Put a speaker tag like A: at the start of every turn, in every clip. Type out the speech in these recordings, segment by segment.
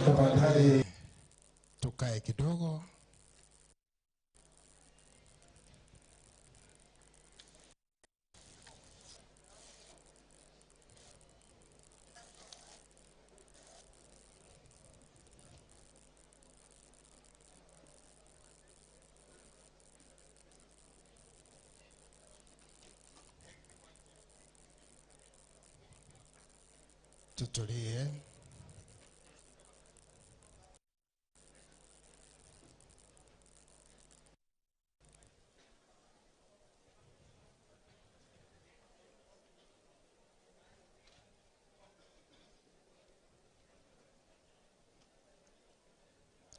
A: Tafadhali tukae kidogo. Tutulie.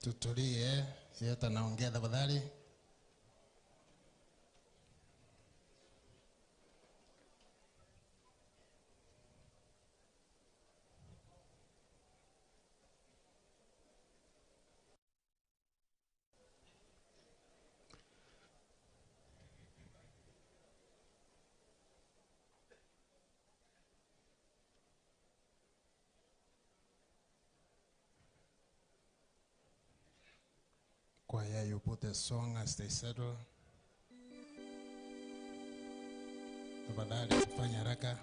A: Tutulie, yeyote anaongea tafadhali. Choir, you put a song as they settle. Tafadhali fanya haraka.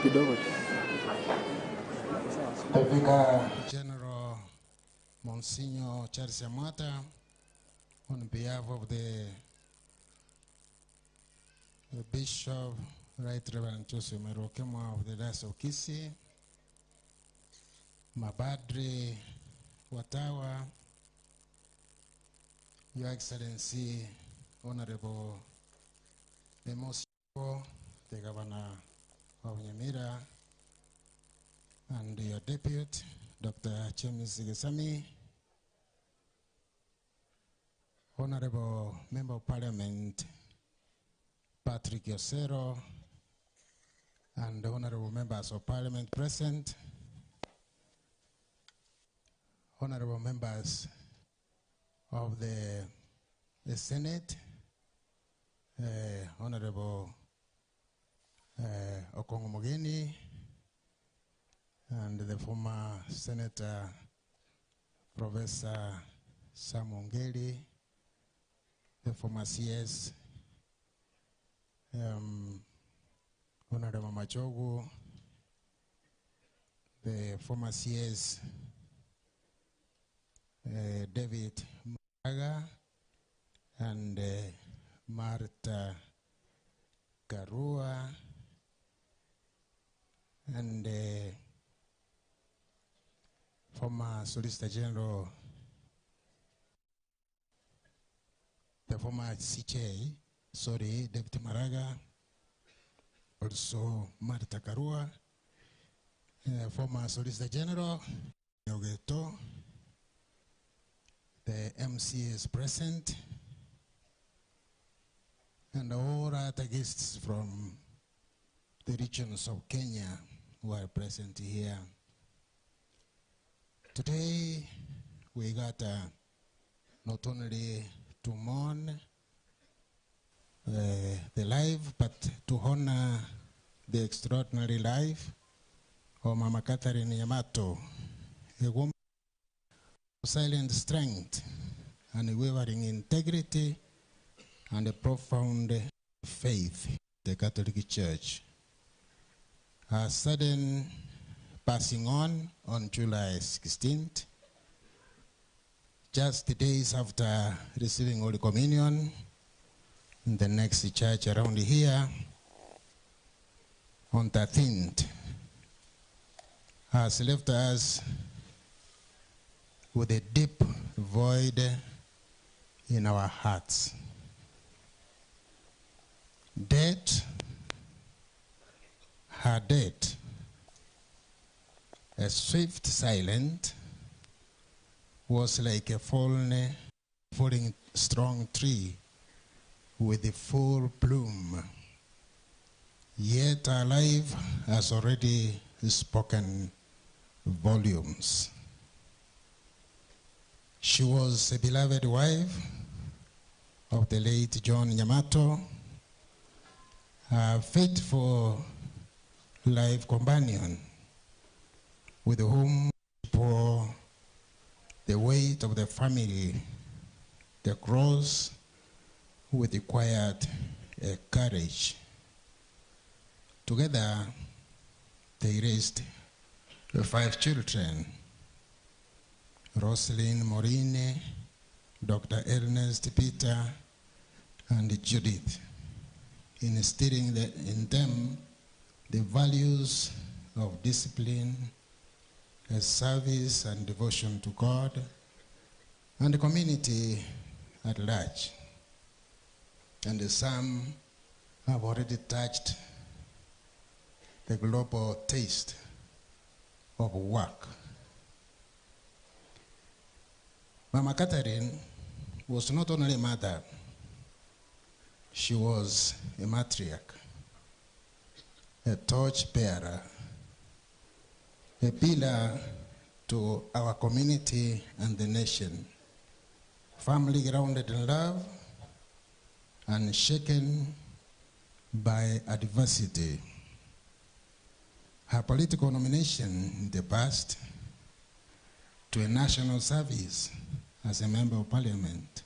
B: Kidogo tu.
A: The Vicar General Monsignor Charles Amwata, on behalf of the Bishop, Right Reverend Joseph Omeru Okemwa of the Diocese of Kisii, Mapadri, Watawa, Your Excellency, Honorable Amos, the Governor of Nyamira, and your deputy, Dr. James Gesami, Honorable Member of Parliament Patrick Osero, and the Honorable Members of Parliament present, Honorable Members of the Senate, Honorable Okong'o Omogeni, and the former Senator Professor Sam Ongeri, the former CS, Honorable Machogu, the former CS, David Maraga, and Martha Karua, and former Solicitor General, the former CJ, sorry, Deputy Maraga, also Martha Karua, former Solicitor General, Ogeto, the MC is present, and all other guests from the regions of Kenya who are present here. Today, we got not only to mourn the life, but to honor the extraordinary life of Mama Catherine Nyamato, a woman of silent strength, unwavering integrity, and a profound faith in the Catholic Church. Her sudden passing on July 16th, just days after receiving Holy Communion in the next church around here, on 13th, has left us with a deep void in our hearts. Death, her death, a swift silence, was like a falling strong tree with a full bloom. Yet her life has already spoken volumes. She was a beloved wife of the late John Nyamato, a faithful life companion with whom she bore the weight of the family, the cross, with quiet courage. Together, they raised 5 children: Roslyn Maureen, Dr. Ernest Peter, and Judith, instilling in them the values of discipline, service, and devotion to God and the community at large. And some have already touched the global taste of work. Mama Catherine was not only a mother, she was a matriarch, a torch bearer, a pillar to our community and the nation, firmly grounded in love and shaken by adversity. Her political nomination in the past to a national service as a member of parliament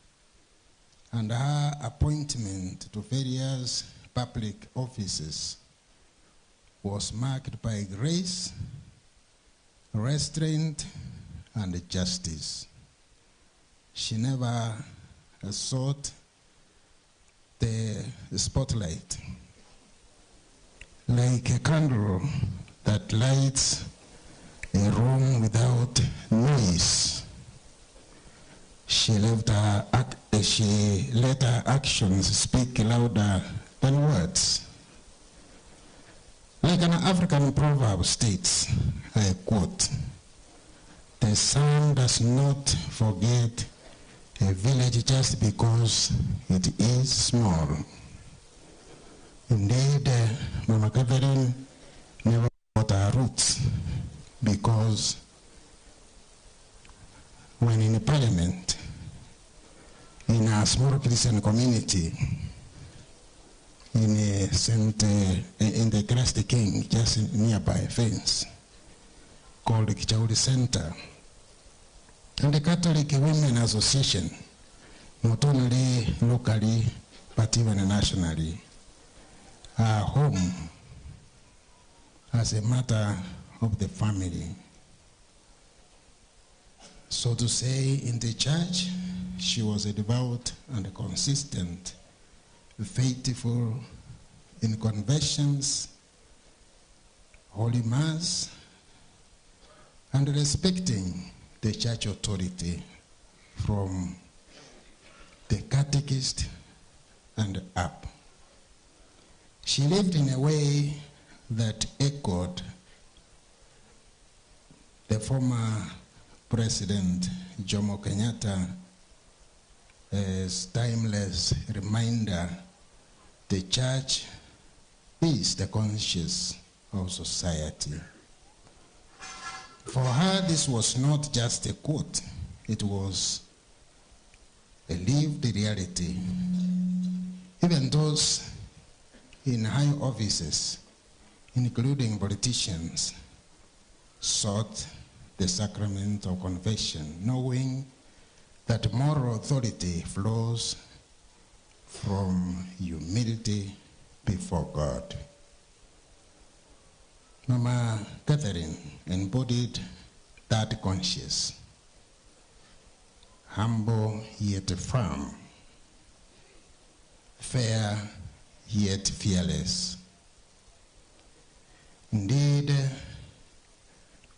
A: and her appointment to various public offices was marked by grace, restraint, and justice. She never sought the spotlight. Like a candle that lights a room without noise, she let her actions speak louder than words. Like an African proverb states, I quote, "The sun does not forget a village just because it is small." Indeed, Mama Catherine never forgot her roots, because when in parliament, in a small Christian community, in the Christ the King, just nearby fence, called the Kichauri Center, and the Catholic Women Association, not only locally, but even nationally, are home as a matter of the family. So to say, in the church, she was a devout and consistent, faithful in conversions, Holy Mass, and respecting the church authority from the catechist and up. She lived in a way that echoed the former President Jomo Kenyatta's timeless reminder, the church is the conscience of society. For her, this was not just a quote, it was a lived reality. Even those in high offices, including politicians, sought the sacrament of confession, knowing that moral authority flows from humility before God. Mama Catherine embodied that conscience, humble yet firm, fair yet fearless. Indeed,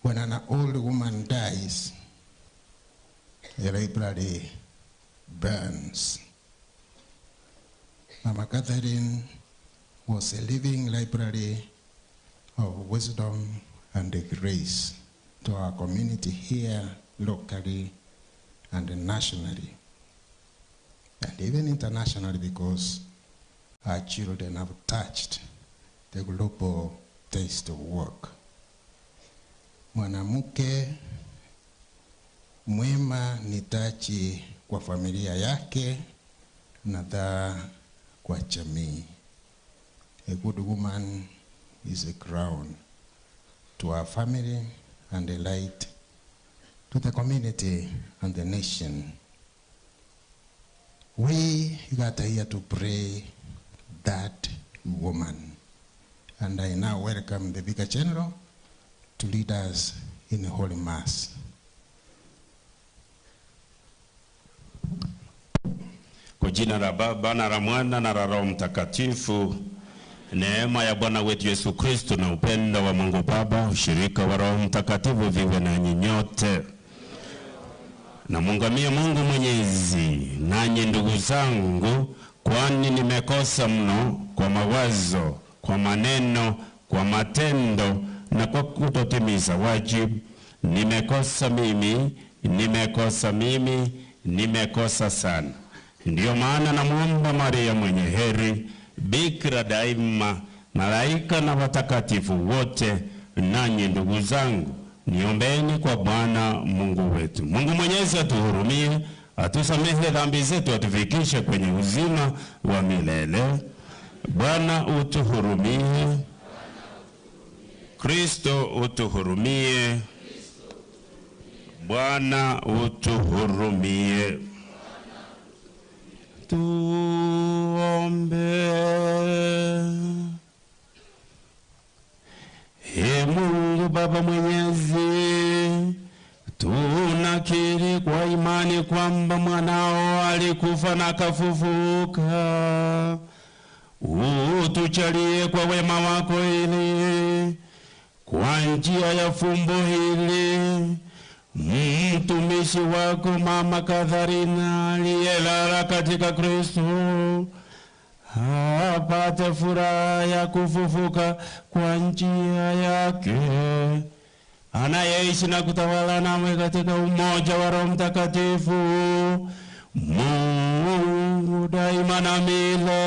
A: when an old woman dies, the library burns. Mama Catherine was a living library of wisdom and grace to our community here locally and nationally, and even internationally, because our children have touched the global taste of work. Mwanamke mwema ni taji kwa familia yake na taa kwa jamii. A good woman is a crown to her family and a light to the community and the nation. We got here to pray that woman. And I now welcome the Vicar General to lead us in the Holy Mass.
B: Kwa jina la Baba na la Mwana na la Roho Mtakatifu, neema ya Bwana wetu Yesu Kristo na upendo wa Mungu Baba, ushirika wa Roho Mtakatifu viwe nanyi nyote. Na mungamia Mungu Mwenyezi, nanyi ndugu zangu, kwani nimekosa mno kwa mawazo, kwa maneno, kwa matendo na kwa kutotimiza wajibu. Nimekosa mimi, nimekosa mimi, nimekosa sana. Ndiyo maana namuomba Maria mwenye heri, bikira daima, malaika na watakatifu wote, nanyi ndugu zangu, niombeeni kwa Bwana Mungu wetu. Mungu Mwenyezi atuhurumie, atusamehe dhambi zetu, atufikishe kwenye uzima wa milele. Bwana utuhurumie. Kristo utuhurumie. Bwana utuhurumie. Tuombe. Baba Mwenyezi, tunakiri kwa imani kwamba mwanao alikufa na akafufuka. Utujalie kwa wema wako ili kwa njia ya fumbo hili mtumishi wako Mama Katharina aliyelala katika Kristo apate furaha ya kufufuka kwa njia yake, anayeishi na kutawala nawe katika umoja wa Roho Mtakatifu, Mungu daima na milele.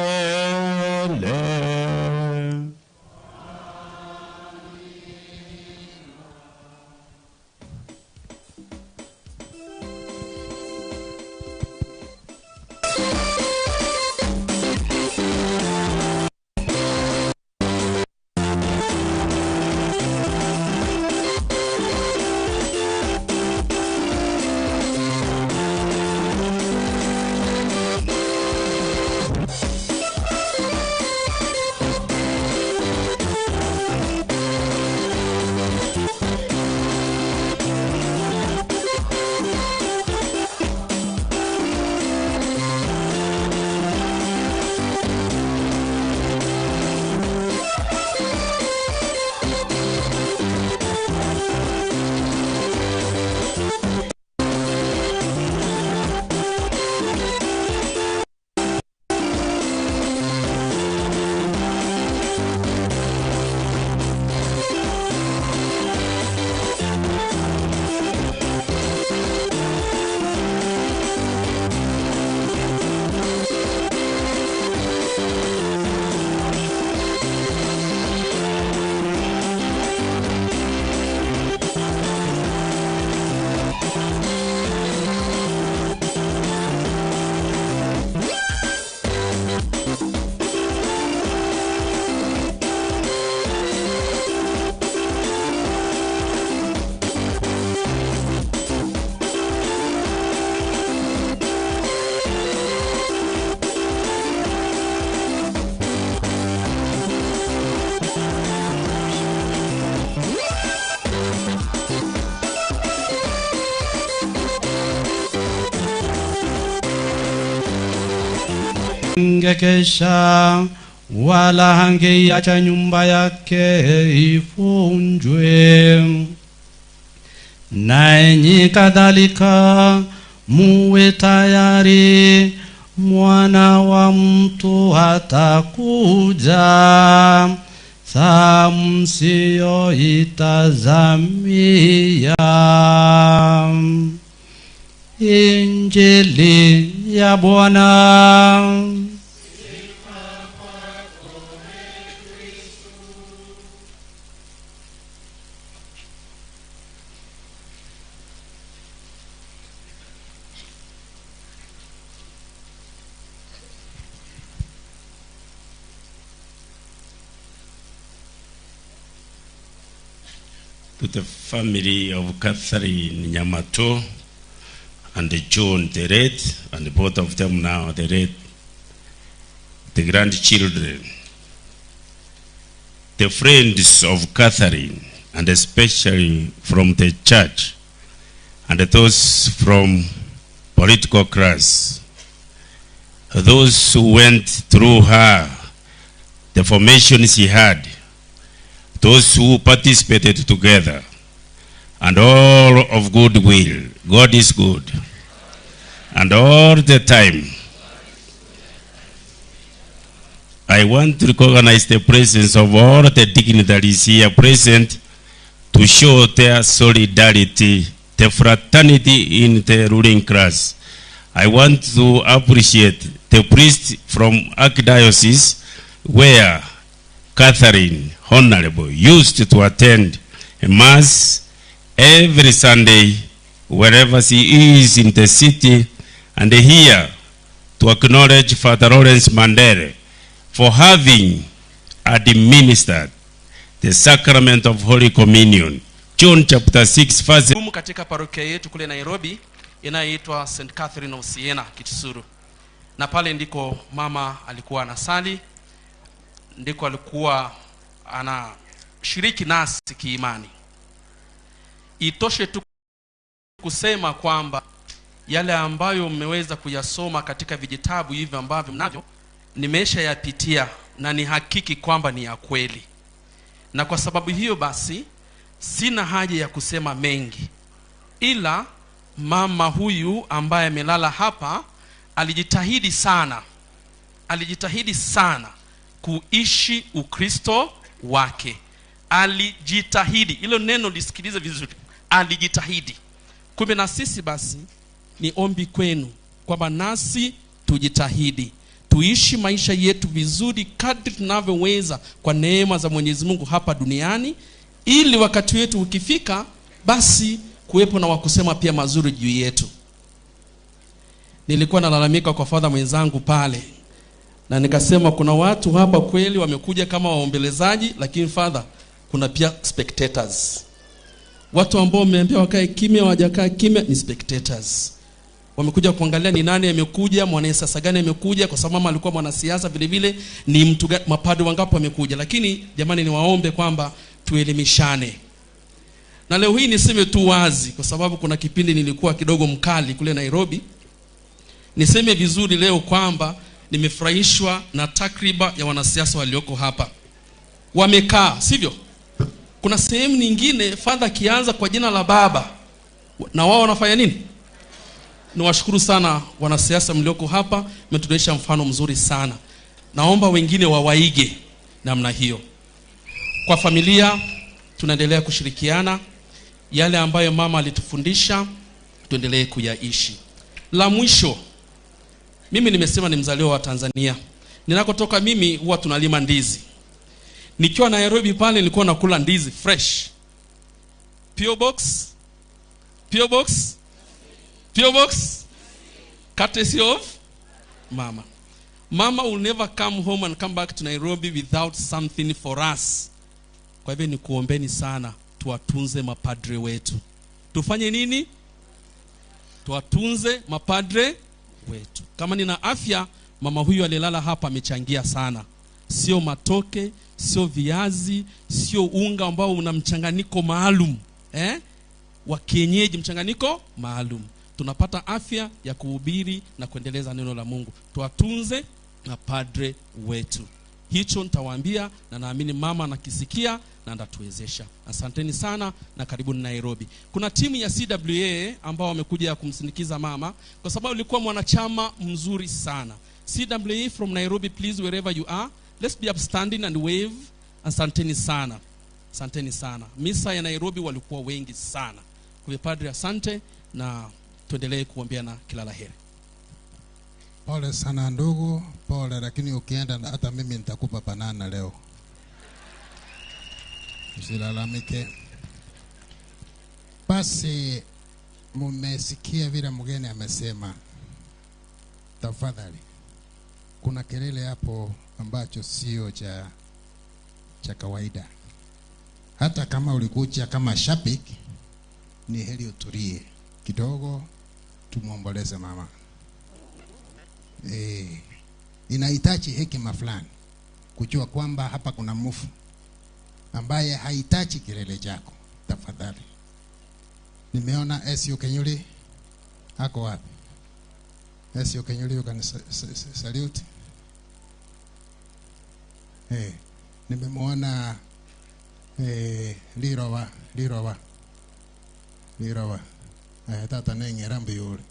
C: Ngekesha wala hangeiacha nyumba yake ifunjwe. Nanyi kadhalika muwe tayari, Mwana wa mtu atakuja saa msiyoitazamia. Injili ya Bwana.
B: To the family of Catherine Nyamato and John the Red, and both of them now the Red, the grandchildren, the friends of Catherine, and especially from the church, and those from political class, those who went through her, the formation she had, those who participated together, and all of goodwill. God is good. And all the time, I want to recognize the presence of all the dignitaries here present to show their solidarity, the fraternity in the ruling class. I want to appreciate the priest from Archdiocese where Catherine Honorable used to attend a mass every Sunday wherever she is in the city, and here to acknowledge Father Lawrence Mandere for having administered the sacrament of Holy Communion. John chapter 6 verse.
D: Katika parokia yetu kule Nairobi inayoitwa St. Catherine of Siena Kitisuru, na pale ndiko mama alikuwa anasali, ndiko alikuwa anashiriki nasi kiimani. Itoshe tu kusema kwamba yale ambayo mmeweza kuyasoma katika vijitabu hivi ambavyo mnavyo, nimeshayapitia na ni hakiki kwamba ni ya kweli. Na kwa sababu hiyo basi sina haja ya kusema mengi, ila mama huyu ambaye amelala hapa alijitahidi sana, alijitahidi sana kuishi Ukristo wake. Alijitahidi, hilo neno lisikilize vizuri, alijitahidi. Kumbe na sisi basi ni ombi kwenu kwamba nasi tujitahidi, tuishi maisha yetu vizuri kadri tunavyoweza kwa neema za Mwenyezi Mungu hapa duniani, ili wakati wetu ukifika basi kuwepo na wakusema pia mazuri juu yetu. Nilikuwa nalalamika kwa father mwenzangu pale, na nikasema kuna watu hapa kweli wamekuja kama waombelezaji, lakini father, kuna pia spectators. Watu ambao wameambiwa wakae kimya hawajakaa kimya ni spectators. Wamekuja kuangalia ni nani amekuja, mwanasiasa gani amekuja, kwa sababu mama alikuwa mwanasiasa vile vile, ni mtu gani, mapadri wangapi wamekuja. Lakini jamani, niwaombe kwamba tuelimishane. Na leo hii niseme tu wazi, kwa sababu kuna kipindi nilikuwa kidogo mkali kule Nairobi. Niseme vizuri leo kwamba nimefurahishwa na takriba ya wanasiasa walioko hapa. Wamekaa, sivyo? Kuna sehemu nyingine father akianza kwa jina la Baba na wao wanafanya nini? Niwashukuru sana wanasiasa mlioko hapa, mmetuonyesha mfano mzuri sana. Naomba wengine wawaige namna hiyo. Kwa familia tunaendelea kushirikiana, yale ambayo mama alitufundisha tuendelee kuyaishi. La mwisho, mimi nimesema ni mzaliwa wa Tanzania. Ninakotoka mimi huwa tunalima ndizi. Nikiwa Nairobi pale nilikuwa nakula ndizi fresh. P.O. Box, P.O. Box, P.O. Box, courtesy of mama. Mama will never come home and come back to Nairobi without something for us. Kwa hivyo nikuombeni sana tuwatunze mapadre wetu. Tufanye nini? Tuwatunze mapadre wetu. Kama nina afya, mama huyu alilala hapa amechangia sana. Sio matoke, sio viazi, sio unga ambao una mchanganyiko maalum, wa kienyeji, mchanganyiko maalum. Tunapata afya ya kuhubiri na kuendeleza neno la Mungu. Tuwatunze mapadre wetu. Hicho nitawaambia, na naamini mama anakisikia na atatuwezesha. Asanteni sana na karibuni Nairobi. Kuna timu ya CWA ambao wamekuja kumsindikiza mama kwa sababu alikuwa mwanachama mzuri sana. CWA from Nairobi, please, wherever you are, let's be upstanding and wave. Asanteni sana. Asanteni sana. Misa ya Nairobi walikuwa wengi sana. Kwa padre, asante na tuendelee kuombeana kila la heri.
A: Pole sana ndugu, pole, lakini ukienda hata mimi nitakupa banana leo. Usilalamike. Basi mmesikia vile mgeni amesema. Tafadhali, kuna kelele hapo ambacho sio cha kawaida. Hata kama ulikuja kama shabiki, ni heri utulie kidogo, tumuomboleze mama. Inahitaji hekima fulani kujua kwamba hapa kuna mufu ambaye hahitaji kelele chako. Tafadhali. Nimeona SU Kenyuli ako wapi? SU Kenyuli, you can salute. Nimemwona Lirowa. Tata nengera mbiyuri.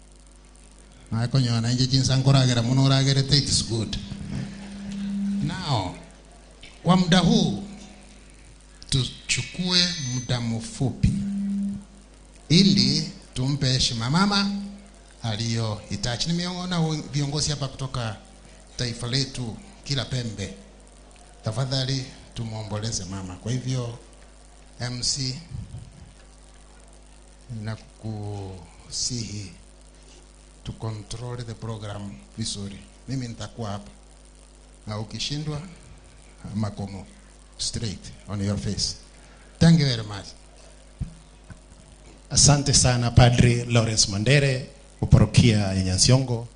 A: Nakonyo na nje jinsi ankoragera muno ragere, it's good. Now, kwa muda huu tuchukue muda mfupi ili tumpe heshima mama aliyohitaji. Nimeona viongozi hapa kutoka taifa letu kila pembe. Tafadhali tumuomboleze mama. Kwa hivyo MC, nakusihi to control the program vizuri. Mimi nitakuwa hapa, na ukishindwa makomo straight on your face. Thank you very much.
E: Asante sana Padri Lawrence Mandere wa parokia ya Nyansiongo.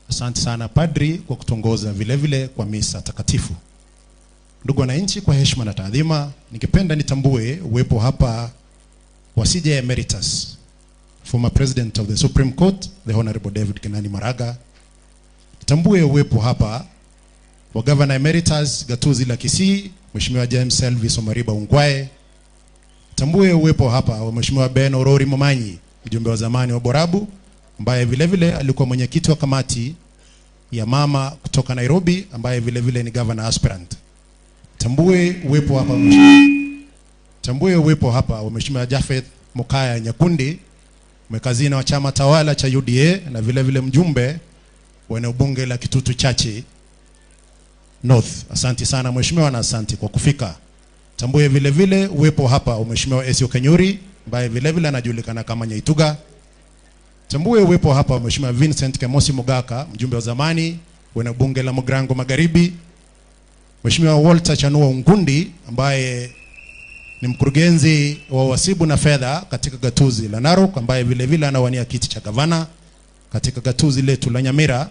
E: Asante sana Padri kwa kutongoza vile vile kwa misa takatifu. Ndugu wananchi, kwa heshima na taadhima, ningependa nitambue uwepo hapa wa CJ Emeritus, former President of the Supreme Court, the Honorable David Kenani Maraga. Nitambue uwepo hapa wa Governor Emeritus Gatuzi la Kisii, Mheshimiwa James Elvis Omariba Ongwae. Tambue uwepo hapa wa Mheshimiwa Ben Orori Momanyi, mjumbe wa zamani wa Borabu, ambaye vile vile alikuwa mwenyekiti wa kamati ya mama kutoka Nairobi, ambaye vile vile ni governor aspirant. Tambue uwepo hapa Tambue uwepo hapa wa Mheshimiwa Jafeth Mokaya Nyakundi, mwekazina wa chama tawala cha UDA na vile vile mjumbe wa eneo bunge la Kitutu Chache North. Asante sana mheshimiwa na asante kwa kufika. Tambue vile vile uwepo hapa wa Mheshimiwa Esio Kenyuri, ambaye vile vile anajulikana kama Nyaituga. Tambue uwepo hapa wa Mheshimiwa Vincent Kemosi Mugaka, mjumbe wa zamani wa eneo bunge la Mugrango Magharibi. Mheshimiwa Walter Chanua Ungundi, ambaye ni mkurugenzi wa wasibu na fedha katika gatuzi la Narok, ambaye vile vile anawania kiti cha gavana katika gatuzi letu la Nyamira.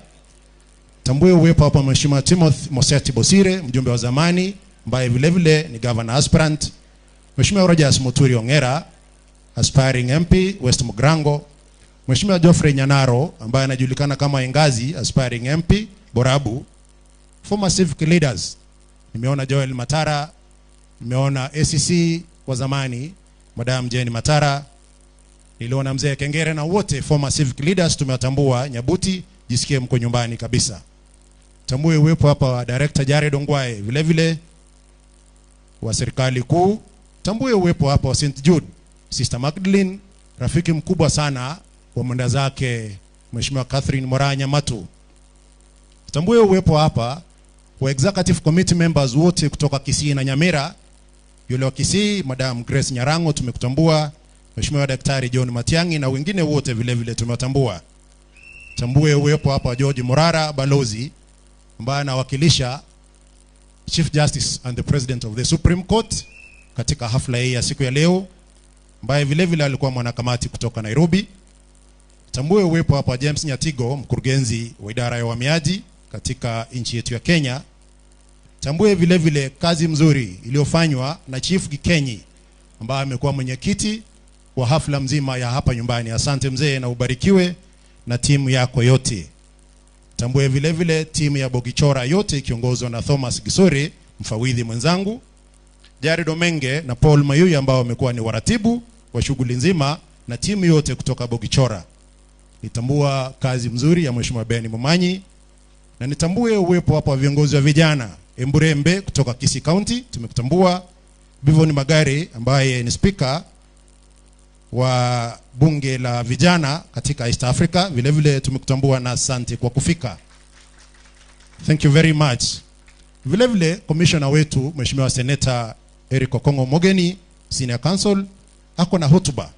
E: Tambue uwepo hapa Mheshimiwa Timothy Moseti Bosire, mjumbe wa zamani, ambaye vile vile ni governor aspirant. Mheshimiwa Rogers Muturi Ongera, aspiring MP West Mugrango. Mheshimiwa Geoffrey Nyanaro, ambaye anajulikana kama Engazi, aspiring MP Borabu. Former civic leaders, nimeona Joel Matara, nimeona ACC wa zamani Madam Jane Matara, niliona Mzee Kengere, na wote former civic leaders tumewatambua. Nyabuti, jisikie mko nyumbani kabisa. Tambue uwepo hapa wa Director Jared Ongwae, vile vile wa serikali kuu. Tambue uwepo hapa wa St. Jude Sister Magdalene, rafiki mkubwa sana wa mwenda zake Mheshimiwa Catherine Moranya Matu. Tambue uwepo hapa wa executive committee members wote kutoka Kisii na Nyamira. Yule wa Kisii Madam Grace Nyarango tumekutambua, Mheshimiwa Daktari John Matiang'i na wengine wote vile vile tumewatambua. Tambue uwepo hapa George Morara, balozi ambaye anawakilisha Chief Justice and the President of the Supreme Court katika hafla hii ya siku ya leo, ambaye vile vile alikuwa mwanakamati kutoka Nairobi. Tambue uwepo hapa James Nyatigo, mkurugenzi wa idara ya uhamiaji katika nchi yetu ya Kenya. Tambue vile vile kazi mzuri iliyofanywa na Chief Gikenyi, ambaye amekuwa mwenyekiti wa hafla mzima ya hapa nyumbani. Asante mzee na ubarikiwe na timu yako yote. Tambue vile vile timu ya Bogichora yote ikiongozwa na Thomas Gisore, mfawidhi mwenzangu, Jared Omenge na Paul Mayuya ambao wamekuwa ni waratibu wa shughuli nzima na timu yote kutoka Bogichora. Nitambua kazi mzuri ya Mheshimiwa Ben Momanyi, na nitambue uwepo hapa wa viongozi wa vijana Emburembe kutoka Kisii County, tumekutambua. Bivon Magari ambaye ni speaker wa bunge la vijana katika East Africa, vile vile tumekutambua na asante kwa kufika. Thank you very much. Vile vile commissioner wetu Mheshimiwa Senator Eric Okongo Mogeni, Senior Counsel, ako na hotuba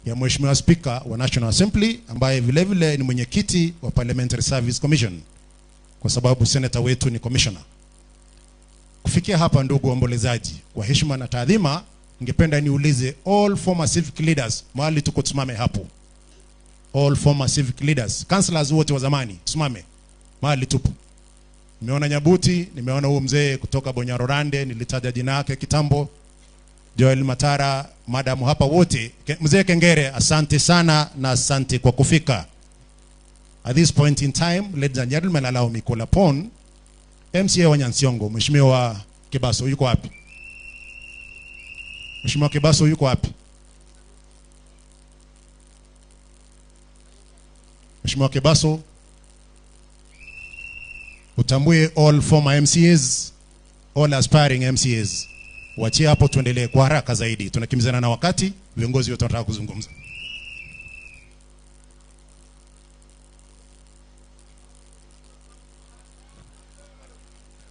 E: ya Mheshimiwa Speaker wa National Assembly, ambaye vile vile ni mwenyekiti wa Parliamentary Service Commission, kwa sababu senator wetu ni commissioner. Kufikia hapa, ndugu waombolezaji, kwa heshima na taadhima, ningependa niulize all former civic leaders, mahali tuko tusimame hapo. All former civic leaders, councillors wote wa zamani, tusimame mahali tupo. Nimeona Nyabuti, nimeona huo mzee kutoka Bonyarorande, nilitaja jina yake kitambo, Joel Matara, madamu hapa wote, mzee Kengere, asante sana na asante kwa kufika. At this point in time, ladies and gentlemen, allow me call upon MCA wa Nyansiongo, Mheshimiwa Kibaso yuko wapi? Mheshimiwa Kibaso yuko wapi? Mheshimiwa Kibaso, utambue all former MCAs, all aspiring MCAs. Wachie hapo tuendelee kwa haraka zaidi. Tunakimbizana na wakati, viongozi wote wanataka kuzungumza.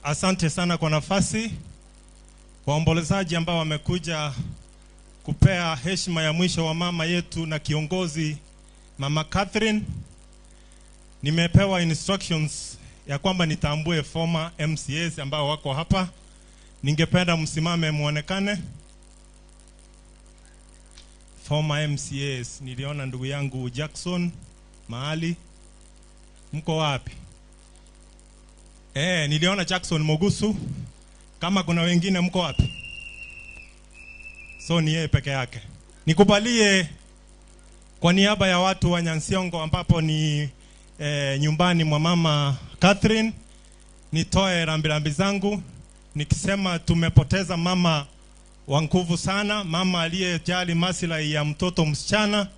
F: Asante sana kwa nafasi. Waombolezaji ambao wamekuja kupea heshima ya mwisho wa mama yetu na kiongozi Mama Catherine. Nimepewa instructions ya kwamba nitambue former MCAs ambao wako hapa. Ningependa msimame muonekane. Former MCAs, niliona ndugu yangu Jackson mahali. Mko wapi? Niliona Jackson Mogusu. Kama kuna wengine mko wapi? So ni yeye peke yake. Nikubalie kwa niaba ya watu wa Nyansiongo ambapo ni nyumbani mwa Mama Catherine, nitoe rambirambi zangu nikisema tumepoteza mama wa nguvu sana, mama aliyejali maslahi ya mtoto msichana,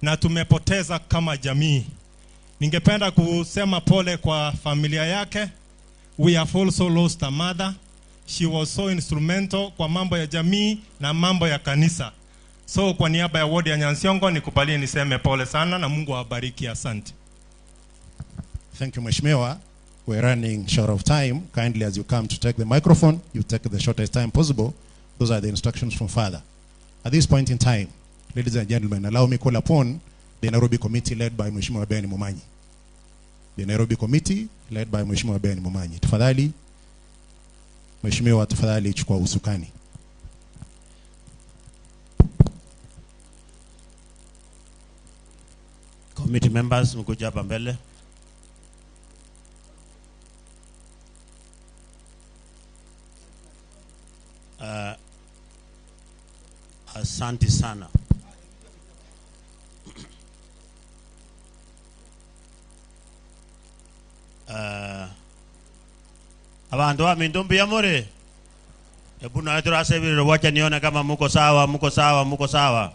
F: na tumepoteza kama jamii. Ningependa kusema pole kwa familia yake. We have also lost a mother. She was so instrumental kwa mambo ya jamii na mambo ya kanisa. So kwa niaba ya ward ya Nyansiongo nikubalie niseme pole sana na Mungu awabariki. Asante.
E: Thank you, Mheshimiwa. We're running short of time. Kindly, as you come to take the microphone, you take the shortest time possible. Those are the instructions from Father. At this point in time, ladies and gentlemen, allow me call upon the Nairobi Committee led by Mheshimiwa Ben Momanyi. The Nairobi Committee led by Mheshimiwa Ben Momanyi. Tafadhali, Mheshimiwa, tafadhali chukua usukani.
B: Committee members, mkuja hapa mbele. Asante sana. Abantu wa mindumbi ya more. Ebu na wetu rasebiri wacha nione kama muko sawa, muko sawa, muko sawa.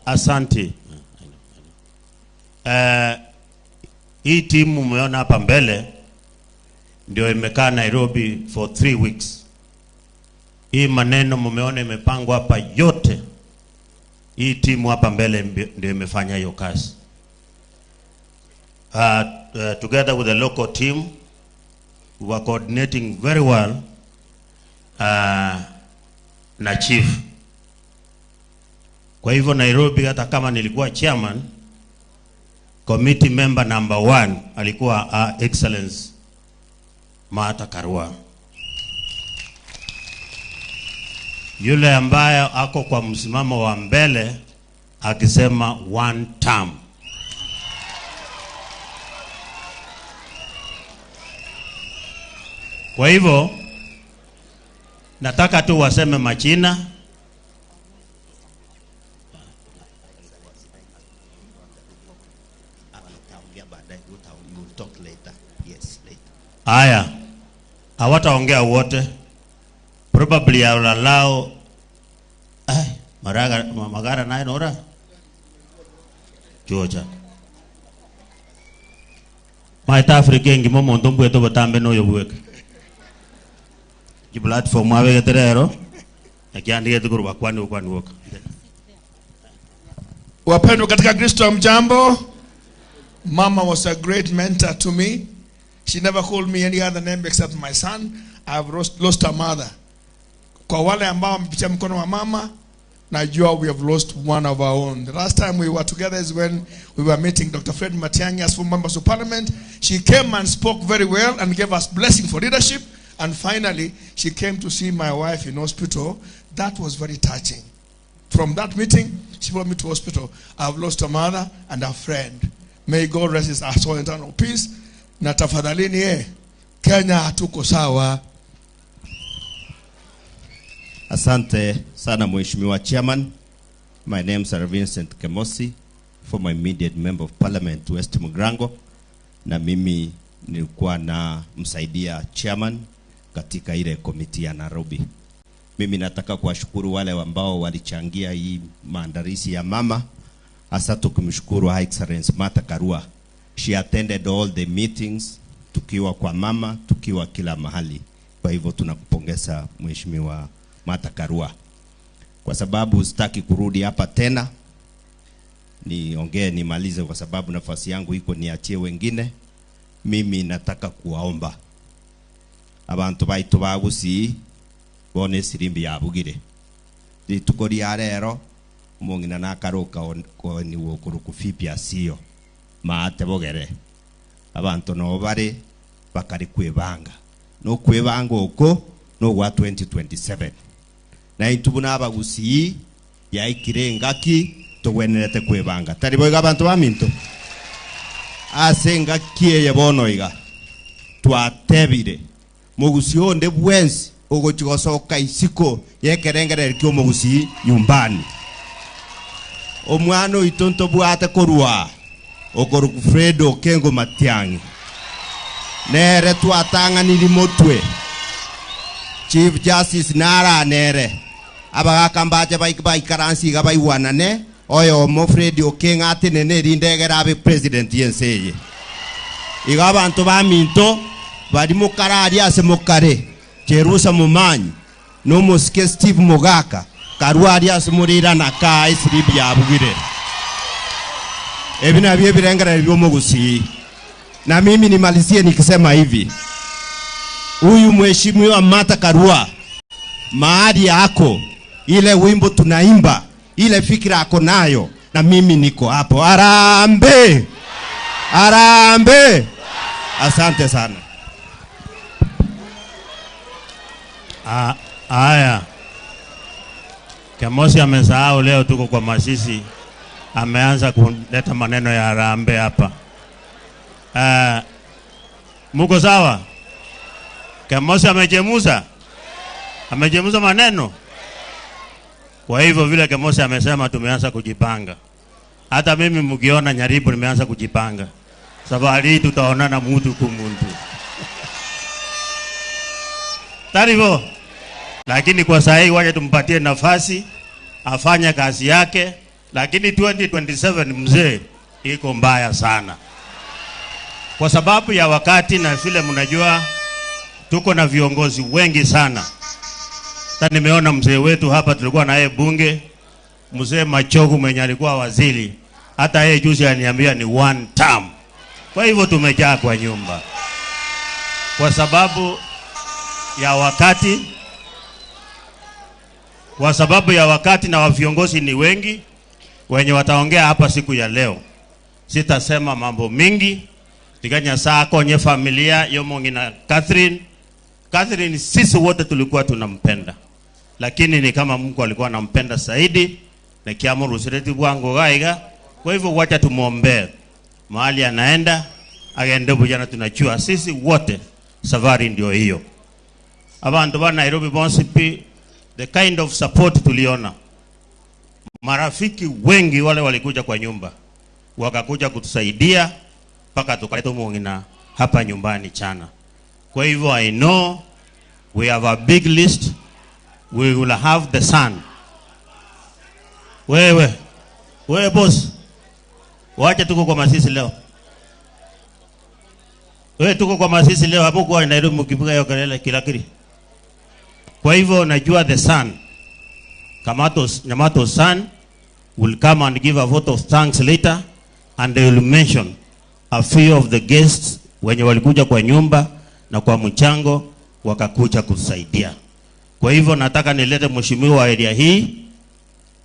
B: Asante. Hii timu umeona hapa mbele ndio imekaa Nairobi for 3 weeks. Hii maneno mumeona imepangwa hapa yote. Hii timu hapa mbele ndio imefanya hiyo kazi. Together with the local team, we were coordinating very well na chief. Kwa hivyo Nairobi, hata kama nilikuwa chairman, committee member number 1 alikuwa Excellence Martha Karua. Yule ambaye ako kwa msimamo wa mbele akisema one term. Kwa hivyo nataka tu waseme majina. Aya, hawataongea wote. Probably I will allow Maraga, Magara naye nora Georgia. Maita Afrika ngimo mondo mbweto batambe no yobweke. Platform awe geterero nakiandike tukuru bakwani kwani woka.
G: Wapendwa katika Kristo, mjambo. Mama was a great mentor to me. She never called me any other name except my son. I've lost a mother. Kwa wale ambao wamepitia mkono wa mama, najua we have lost one of our own. The last time we were together is when we were meeting Dr. Fred Matiang'i as full members of parliament. She came and spoke very well and gave us blessing for leadership. And finally, she came to see my wife in hospital. That was very touching. From that meeting, she brought me to hospital. I've lost a mother and a friend. May God rest his soul in eternal peace. Na tafadhalini, Kenya hatuko sawa.
H: Asante sana Mheshimiwa Chairman. My name is Vincent Kemosi, former immediate member of parliament West Mugrango, na mimi nilikuwa na msaidia chairman katika ile komiti ya Nairobi. Mimi nataka kuwashukuru wale ambao walichangia hii maandalizi ya mama, hasa tukimshukuru Her Excellency Martha Karua. She attended all the meetings, tukiwa kwa mama, tukiwa kila mahali. Kwa hivyo tunakupongeza Mheshimiwa Martha Karua. Kwa sababu sitaki kurudi hapa tena, niongee nimalize kwa sababu nafasi yangu iko niachie wengine. Mimi nataka kuwaomba abantu baitu bagusi bone sirimbi yabugire rituko ria rero omong'ina nakaroka ni wokuruku fipya siyo maate bogere abantu no bare bakari kwebanga no kwebanga oko no gwa 2027 na intubuna abagusi yaikire ngaki togwenerete kwebanga tari boiga abantu baminto ase ngaki eye bono iga twatebire mugusi onde bwensi Ogochigosoka isiko yekerengereri kiomogusi nyumbani. Omwana oito ntobwate korwa okoruku Fred Okengo Matiang'i nere twatang'aniri motwe Chief Justice nara nere abagaka mbache baikaransi iga baiwanane oyo omo Fred Okengo atenene rindegera abe president yenseye iga abantu baminto bari mukarari ase mukare Jerusa Mumanyi nomosike Steve Mogaka Karwari ase murirana ka isiribi yabugire ebi nabyo ebirengera byomugusi. Na mimi nimalizie nikisema hivi, huyu mheshimiwa Martha Karua mahali yako, ile wimbo tunaimba, ile fikira yako nayo, na mimi niko hapo. Arambe, arambe. Asante sana.
B: Haya, Kemosi amesahau leo tuko kwa masisi, ameanza kuleta maneno ya arambe hapa. Muko sawa? Kemosi amechemuza. Amechemuza maneno. Kwa hivyo vile Kemosi amesema tumeanza kujipanga. Hata mimi mkiona Nyaribo nimeanza kujipanga. Safari tutaonana mtu kumuntu. Taribo. Lakini kwa sahi waje tumpatie nafasi afanye kazi yake, lakini 2027 mzee iko mbaya sana. Kwa sababu ya wakati na vile mnajua tuko na viongozi wengi sana. Hata nimeona mzee wetu hapa tulikuwa na yeye bunge, mzee Machogu mwenye alikuwa waziri, hata yeye juzi aliniambia ni one term. Kwa hivyo tumejaa kwa nyumba. Kwa sababu ya wakati, kwa sababu ya wakati na viongozi ni wengi wenye wataongea hapa siku ya leo. Sitasema mambo mingi. Tikanya saa konye familia yomongina Catherine. Catherine sisi wote tulikuwa tunampenda. Lakini ni kama Mungu alikuwa anampenda zaidi na kiamuru usireti bwango gaiga. Kwa hivyo wacha tumuombee. Mahali anaenda agende bujana, tunajua sisi wote safari ndio hiyo. Abantu ba Nairobi bonsipi, the kind of support tuliona. Marafiki wengi wale walikuja kwa nyumba, wakakuja kutusaidia mpaka tukaleta mwingine hapa nyumbani chana. Kwa hivyo I know we have a big list. We will have the son. Wewe, wewe boss, wacha tuko kwa masisi leo. Wewe tuko kwa masisi leo hapo kwa Nairobi mkipiga hiyo kelele kilakiri. Kwa hivyo najua the son, Kamato Nyamato son will come and give a vote of thanks later, and they will mention a few of the guests wenye walikuja kwa nyumba na kwa mchango wakakuja kusaidia. Kwa hivyo nataka nilete mheshimiwa wa area hii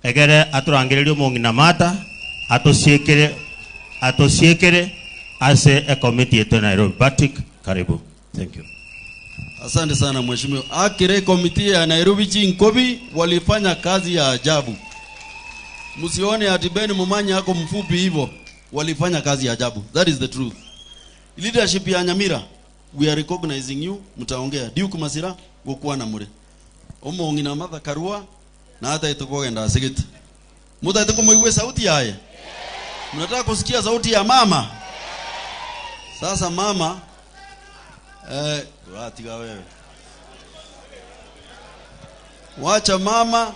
B: egere aturangirerio mongina Mata atosiekere ase a committee yetu Nairobi. Patrick, karibu. Thank you.
D: Asante sana mheshimiwa. Akire committee ya Nairobi Chinkobi walifanya kazi ya ajabu. Msione ati Ben Mumanya hako mfupi hivyo, walifanya kazi ya ajabu. That is the truth. Leadership ya Nyamira, we are recognizing you. Mtaongea Duke Masira gokuwa na mure. Omongina Martha Karua na hata itukogenda asigiti. Mutaite kumuiwe sauti yaye. Mnataka kusikia sauti ya mama? Sasa mama atiga wewe. Wacha mama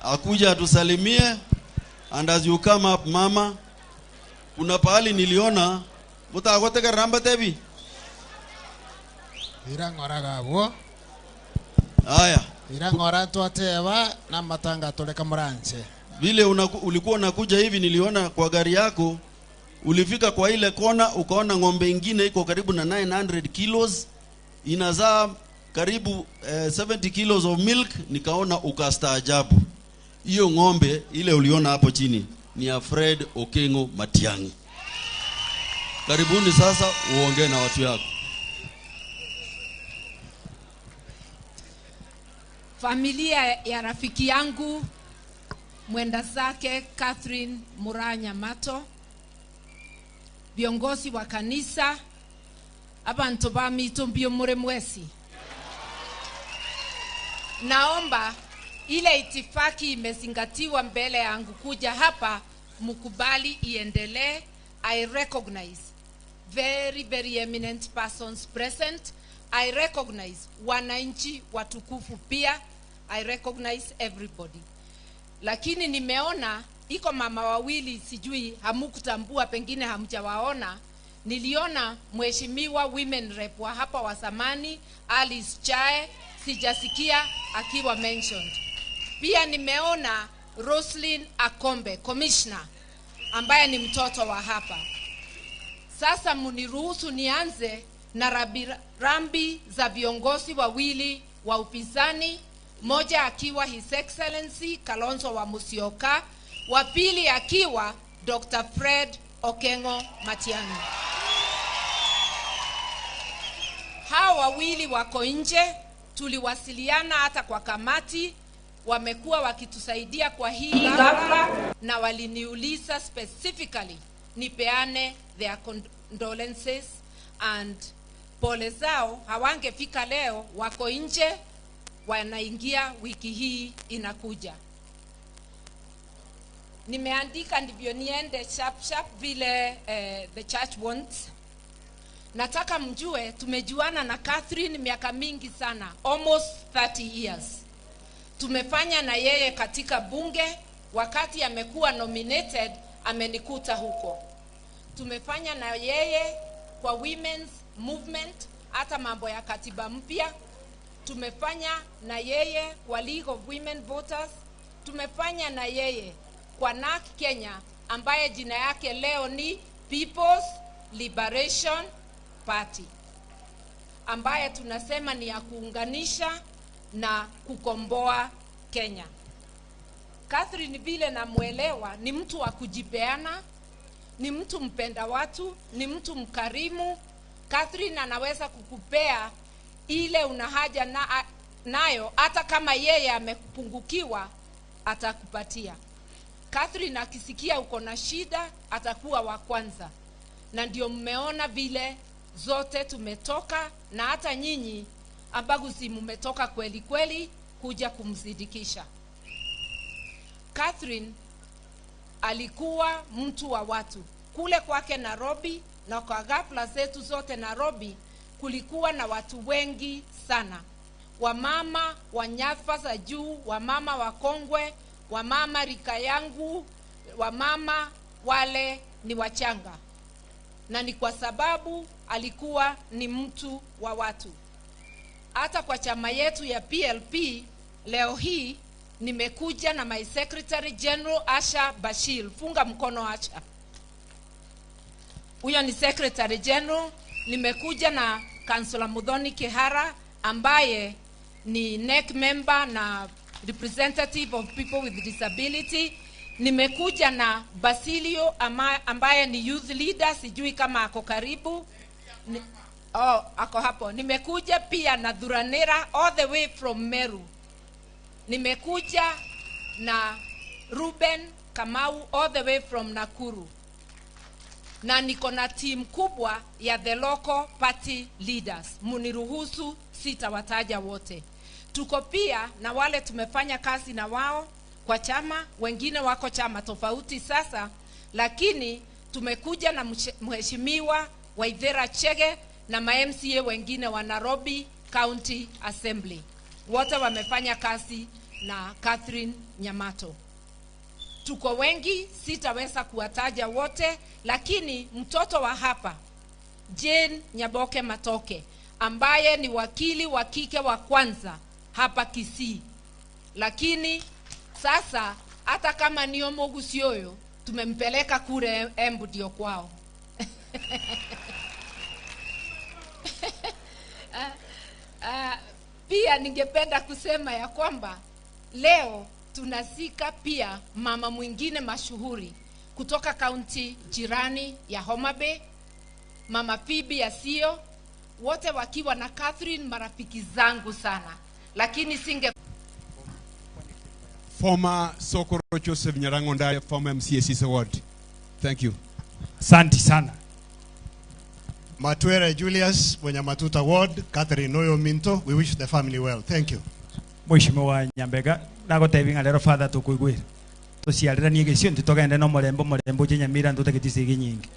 D: akuja atusalimie, and as you come up mama, kuna pahali niliona mutagoteka ramba tebi.
A: Irangora gabo.
D: Haya.
A: Irangora twateba na matanga toleka muranche.
D: Vile ulikuwa unakuja hivi niliona kwa gari yako ulifika kwa ile kona ukaona ng'ombe ingine iko karibu na 900 kilos inazaa karibu 70 kilos of milk, nikaona ukastaajabu. Hiyo ng'ombe ile uliona hapo chini ni ya Fred Okengo Matiang'i. Karibuni sasa uongee na watu yako.
I: Familia ya rafiki yangu mwenda zake Catherine Muranya Mato, viongozi wa kanisa, abantu ba mito mbio mure mwesi. Naomba ile itifaki imezingatiwa mbele yangu kuja hapa, mkubali iendelee. I recognize very, very eminent persons present. I recognize wananchi watukufu pia. I recognize everybody. Lakini nimeona iko mama wawili, sijui hamukutambua, pengine hamjawaona. Niliona mheshimiwa women rep wa hapa wa zamani Alice Chae, sijasikia akiwa mentioned. Pia nimeona Roslyn Akombe, commissioner, ambaye ni mtoto wa hapa. Sasa muniruhusu nianze na rambi za viongozi wawili wa upinzani, moja akiwa His Excellency Kalonzo wa Musyoka, wa pili akiwa Dr. Fred Okengo Matiang'i. Hawa wawili wako nje, tuliwasiliana hata kwa kamati, wamekuwa wakitusaidia kwa hii ghafla, na waliniuliza specifically nipeane their condolences and pole zao. Hawangefika leo, wako nje, wanaingia wiki hii inakuja. Nimeandika ndivyo niende sharp sharp vile the church wants. Nataka mjue tumejuana na Catherine miaka mingi sana, almost 30 years. Tumefanya na yeye katika bunge, wakati amekuwa nominated amenikuta huko. Tumefanya na yeye kwa women's movement, hata mambo ya katiba mpya. Tumefanya na yeye kwa League of Women Voters. Tumefanya na yeye kwa NARC Kenya, ambaye jina yake leo ni People's Liberation Party, ambaye tunasema ni ya kuunganisha na kukomboa Kenya. Catherine vile namuelewa, ni mtu wa kujipeana, ni mtu mpenda watu, ni mtu mkarimu. Catherine anaweza kukupea ile una haja nayo, hata kama yeye amepungukiwa atakupatia. Catherine akisikia uko na shida atakuwa wa kwanza. Na ndio mmeona vile zote tumetoka, na hata nyinyi Abaguzi mmetoka kweli kweli kuja kumzidikisha. Catherine alikuwa mtu wa watu. Kule kwake Nairobi na kwa ghafla zetu zote Nairobi kulikuwa na watu wengi sana. Wamama wa nyadhifa za juu, wamama wakongwe, wamama rika yangu, wamama wale ni wachanga. Na ni kwa sababu alikuwa ni mtu wa watu. Hata kwa chama yetu ya PLP leo hii nimekuja na my Secretary General Asha Bashir. Funga mkono Asha. Huyo ni Secretary General. Nimekuja na Councilor Muthoni Kihara ambaye ni NEC member na representative of people with disability. Nimekuja na Basilio ambaye ni youth leader, sijui kama ako karibu. Ako hapo. Nimekuja pia na Dhuranera all the way from Meru. Nimekuja na Ruben Kamau all the way from Nakuru. Na niko na team kubwa ya the local party leaders. Muniruhusu sitawataja wote. Tuko pia na wale tumefanya kazi na wao kwa chama, wengine wako chama tofauti sasa, lakini tumekuja na mheshimiwa Waithera Chege na ma MCA wengine wa Nairobi County Assembly. Wote wamefanya kazi na Catherine Nyamato. Tuko wengi, sitaweza kuwataja wote, lakini mtoto wa hapa Jane Nyaboke Matoke ambaye ni wakili wa kike wa kwanza hapa Kisii. Lakini sasa hata kama ni Omogusioyo tumempeleka kule Embu ndio kwao. Pia ningependa kusema ya kwamba leo tunazika pia mama mwingine mashuhuri kutoka kaunti jirani ya Homa Bay, Mama Phoebe Asio, wote wakiwa na Catherine, marafiki zangu sana. Lakini singe
J: Former Sokoro Joseph Nyarango Ndaya, former MCAC Award. Thank you.
K: Asante sana.
E: Matwere Julius, Mwenye Matuta Ward, Catherine Oyo Minto, we wish the family well. Thank you.
K: Mheshimiwa Nyambega nagotebinga lero father tukuigwira tuciariranie gicio ntitogende no murembo murembo Nyamira ntutegitise nyingi.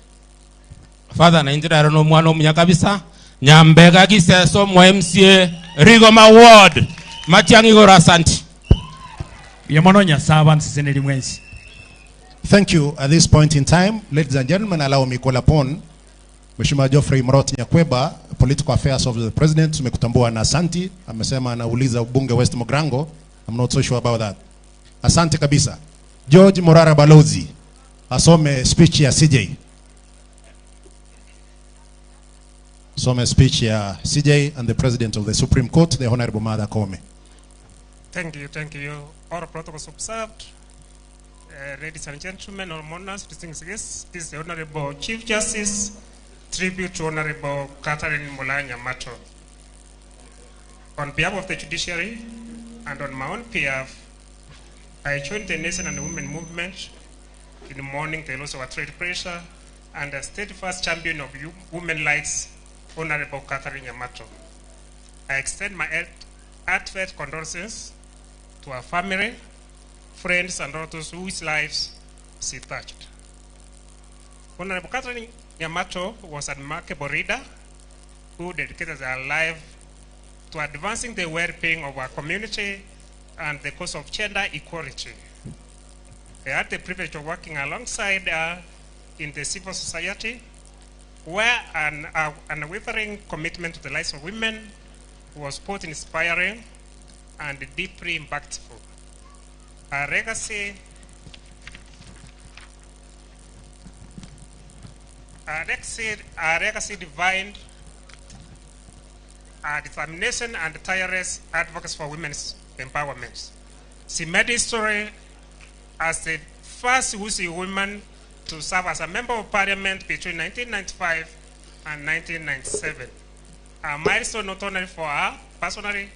L: Father na injira no mwana omunya kabisa Nyambega Giseso mo MCA Rigoma Ward Matiang'i igoro asante.
K: Yomono nyasaba nsiseneri mwensi.
E: Thank you. At this point in time, ladies and gentlemen, allow me call upon Mheshimiwa Geoffrey Mroti Nyakweba, Political Affairs of the President. Tumekutambua na asanti. Amesema anauliza ubunge West Mogrango. I'm not so sure about that. Asante kabisa. George Morara Balozi asome speech ya CJ. Asome speech ya CJ and the President of the Supreme Court, the Honorable Martha Koome.
M: Thank you, thank you. All protocols observed. Ladies and gentlemen, all mourners, distinguished guests, this is the Honorable Chief Justice, tribute to Honorable Catherine Molayo Nyamato. On behalf of the judiciary and on my own behalf, I join the nation and the women movement in mourning the loss of our trade pressure and the steadfast champion of women rights, Honorable Catherine Nyamato. I extend my heartfelt condolences to her family, friends, and all those whose lives she touched. Honorable Catherine Nyamato was a remarkable leader who dedicated her life to advancing the well-being of our community and the cause of gender equality. I had the privilege of working alongside her in the civil society, where an unwavering commitment to the lives of women was both inspiring and deeply impactful. Her legacy divined her determination and tireless advocacy for women's empowerment. She made history as the first Gusii woman to serve as a member of parliament between 1995 and 1997. A milestone not only for her personally,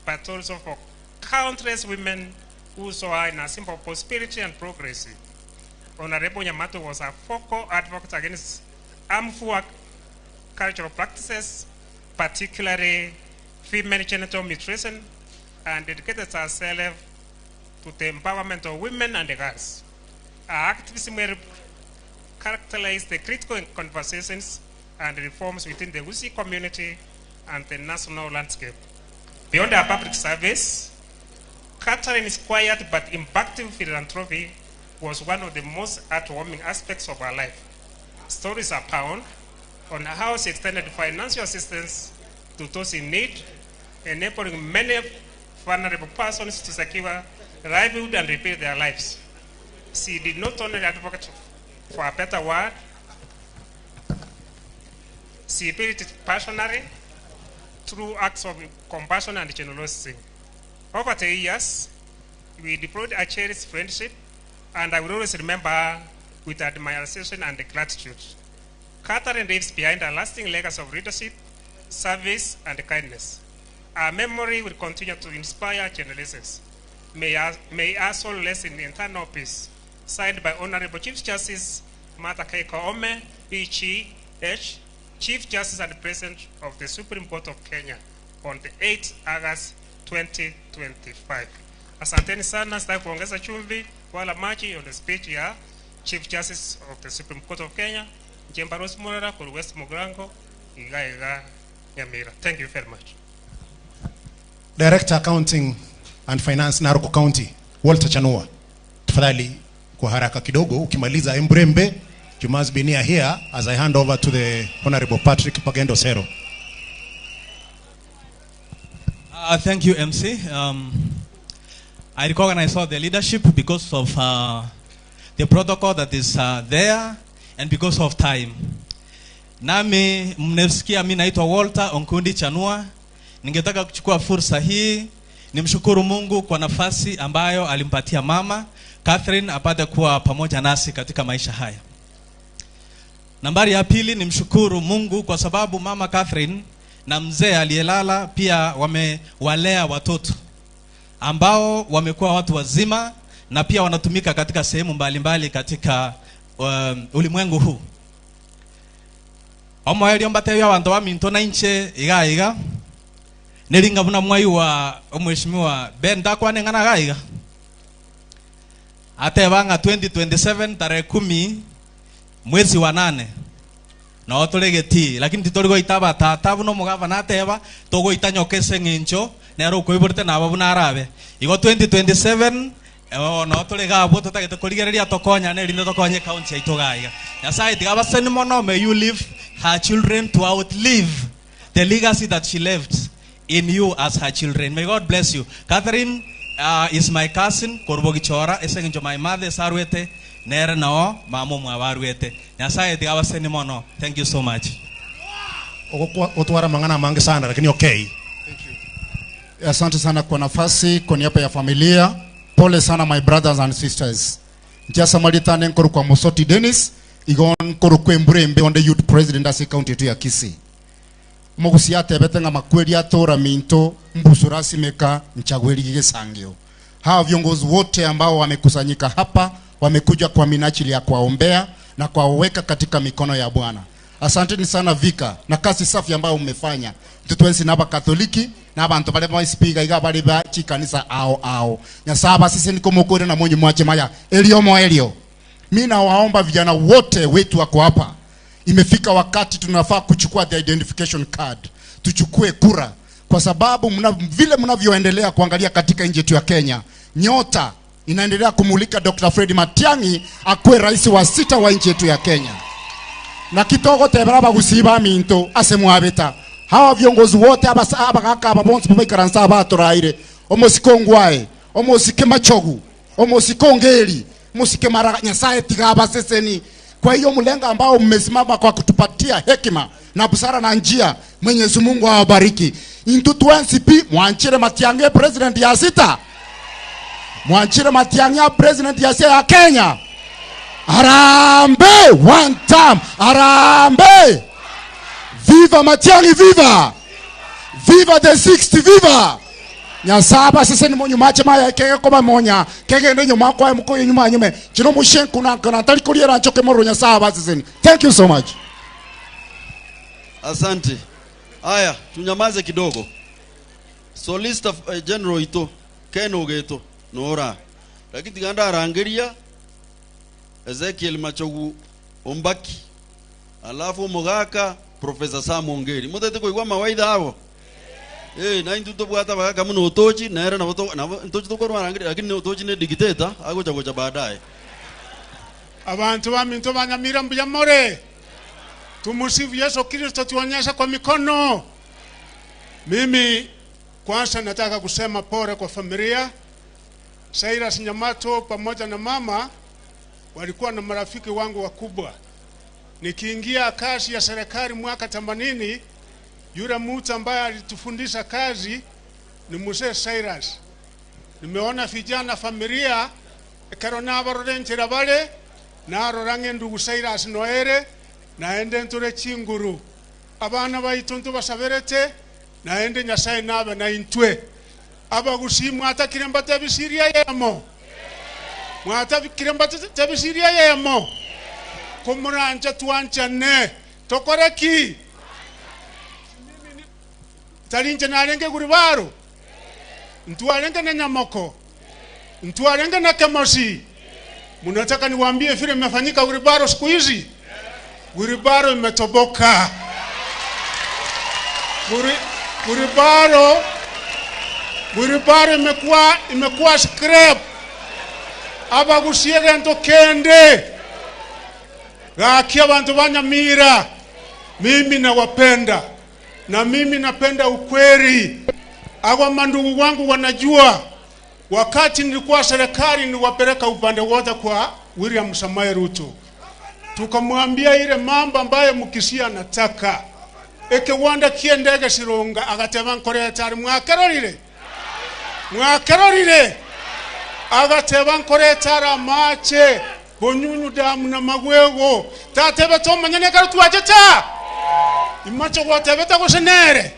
M: but also for countless women who saw her in a symbol of prosperity and progress. Honorable Nyamato was a vocal advocate against harmful cultural practices, particularly female genital mutilation, and dedicated herself to the empowerment of women and girls. Her activism characterized the critical conversations and reforms within the Gusii community and the national landscape. Beyond her public service, Catherine's quiet but impactful philanthropy was one of the most heartwarming aspects of her life. Stories abound on how she extended financial assistance to those in need, enabling many vulnerable persons to secure livelihood and rebuild their lives. She did not only advocate for a better world, she built it passionately through acts of compassion and generosity. Over the years, we deployed a cherished friendship, and I will always remember her with admiration and gratitude. Catherine leaves behind a lasting legacy of leadership, service, and kindness. Her memory will continue to inspire generations. May our soul rest in eternal peace. Signed by Honorable Chief Justice Martha K. Koome, P.G.H., Chief Justice and President of the Supreme Court of Kenya, on the 8th August 2025. Asanteni sana, sitaki kuongeza chumvi wala maji on the speech ya Chief Justice of the Supreme Court of Kenya, Njemba Rose Morara, Kuru West Mugirango, Iga Iga Nyamira. Thank you very much.
E: Director Accounting and Finance Narok County, Walter Chanua. Tafadhali kwa haraka kidogo, ukimaliza Embrembe, you must be near here as I hand over to the Honorable Patrick Pagendo Sero.
N: Thank you, MC. I recognize all the leadership because of the protocol that is there and because of time. Nami mnesikia mimi naitwa Walter Onkundi Chanua. Ningetaka kuchukua fursa hii nimshukuru Mungu kwa nafasi ambayo alimpatia mama Catherine apate kuwa pamoja nasi katika maisha haya. Nambari ya pili nimshukuru Mungu kwa sababu mama Catherine na mzee aliyelala pia wamewalea watoto ambao wamekuwa watu wazima na pia wanatumika katika sehemu mbalimbali katika ulimwengu huu. Omoelio mbateyo abantu baminto na inche iga iga. Nelinga buna mwai wa mheshimiwa Ben dakwaneng'ana gaiga. Atebanga 2027 tarehe 10 mwezi wa 8. No turegeti lakini titorigoita batata buno mugavana ateba togoita nyokese ng'incho nero ukoiborete nabo buna arabe. Igo 2027 no turega abo tutagete kurigereria tokonya nerinde tokonye county yaito gaiga. Nyasaye tigabaseni mono, may you leave her children to outlive the legacy that she left in you as her children. May God bless you. Catherine is my cousin, Korbogichora, esenginjo my mother sarwete, nere nao mamo mwabarwete. Nyasaye tigabaseni mono. Thank you so much.
E: Otwara mangana mangi sana lakini okay.
O: Thank you. Asante sana kwa nafasi, kwa niaba ya familia. Pole sana my brothers and sisters. Njasa malitane nkoru kwa Mosoti Dennis, igon koru kwemburembe on the youth president ase county yetu ya Kisii. Mogusiate betenga makweli atora minto mbusurasi meka nchagweli gigesangio. Hawa viongozi wote ambao wamekusanyika hapa wamekuja kwa minajili ya kuwaombea na kuwaweka katika mikono ya Bwana. Asanteni sana Vika na kazi safi ambayo umefanya. Tutwensi naba Katoliki na abantu bale baisipiga iga bali ba chikanisa ao ao. Nyasaba sisi niko mokore na mwenye mwache maya. Elio mo elio. Mimi nawaomba vijana wote wetu wako hapa. Imefika wakati tunafaa kuchukua the identification card. Tuchukue kura kwa sababu vile mnavyoendelea kuangalia katika nchi yetu ya Kenya, nyota inaendelea kumulika Dr. Fred Matiang'i akuwe rais wa 6 wa nchi yetu ya Kenya. Na kitoko teberaba gusiba minto asemwabeta. Hawa viongozi wote abagaka ababonsi bikaransa abatoraire. Omosiko ngwae, omosike machogu, omosiko ngeli, omosike mara Nyasaye tigaba seseni. Kwa hiyo mlenga ambao mmesimama kwa kutupatia hekima na busara na njia, Mwenyezi Mungu awabariki. Intu 2NCP mwanchire Matiang'i president ya 6. Mwanchire Matiang'i president ya 6 ya Kenya. Harambee one time. Harambee. Viva Matiang'i, viva. Viva the 60, viva. Nyasaba sese ni monyu mache maya kege koba monya kege ndenyo makwa mko nyuma nyume chino mushenku na kana talikoliera nchoke moro nyasaba sese. Thank you so much.
P: Asante. Haya, tunyamaze kidogo. Solicitor General ito Ken Ogeto nora. Lakini tiganda arangeria Ezekiel Machogu Ombaki. Alafu Mogaka Professor Sam Ongeri. Mutete kuigwa mawaidha hapo. Na intu tobwata bagaka muno otochi nere na ntochi tokorwa arangeria lakini otochi ne dictator agocha gocha baadaye.
Q: Abantu ba minto banyamira mbuya more. Tumusifu Yesu Kristo, tuonyesha kwa mikono. Mimi kwanza nataka kusema pole kwa familia. Cyrus Nyamato pamoja na mama walikuwa na marafiki wangu wakubwa. Nikiingia kazi ya serikali mwaka 80, yule mtu ambaye alitufundisha kazi ni Mzee Cyrus. Nimeona vijana familia karona barorenchera bale narorange ndugu Cyrus Noere naende ntore chinguru abana baituntu basaberete naende Nyasaye nabe na intwe abagusimwa atakiremba tabisiria yemo mwatabikiremba tabisiria yemo kumuranja tuanchane tokoreki talinje narenge guribaro ntuarenge na Nyamoko ntuarenge na Kemosi. Mnataka niwaambie vile mmefanyika Guribaro siku hizi? Guribaro imetoboka. Guribaro imekuwa scrap. Abagusiege ntokende. Gakia bantu banyamira. Mimi nawapenda. Na mimi napenda ukweli. Awa mandugu wangu wanajua. Wakati nilikuwa serikali niliwapeleka upande wote kwa William Samoei Ruto. Tukamwambia ile mambo ambayo Mkisia anataka. Ekewanda kiendege sironga agateba nkore tari mwakerorire. Mwakerorire. Agateba nkore tara mache bonyunyu damu na magwego. Tatebe tomanyane karutu ajeta. Imacho gwatebeta gosenere.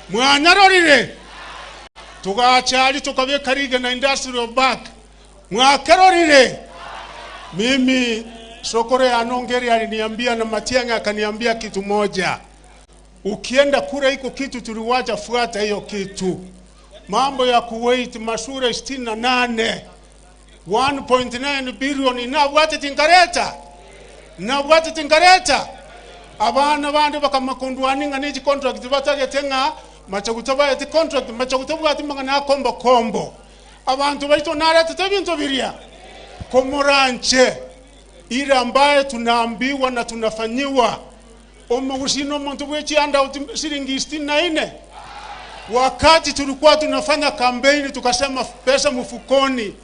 Q: Mwanyarorire. Tukachali tukaweka Riga na industrial park. Mwakerorire. Mimi Sokore Anongeri aliniambia na Matiang'i akaniambia kitu moja. Ukienda kura iko kitu tuliwacha, fuata hiyo kitu. Mambo ya Kuwait mashure 68 1.9 billion nabwate tingareta. Nabwate tingareta. Abana bandi bakamakundwani nga n'iki contract batagetenga machagutoba eti contract machagutoba ati mangana kombo kombo. Abantu baito nareta tebinto biria. Komoranche ile ambaye tunaambiwa na tunafanyiwa. Omugusino muntu bwechianda shilingi 64. Wakati tulikuwa tunafanya kampeni tukasema pesa mfukoni,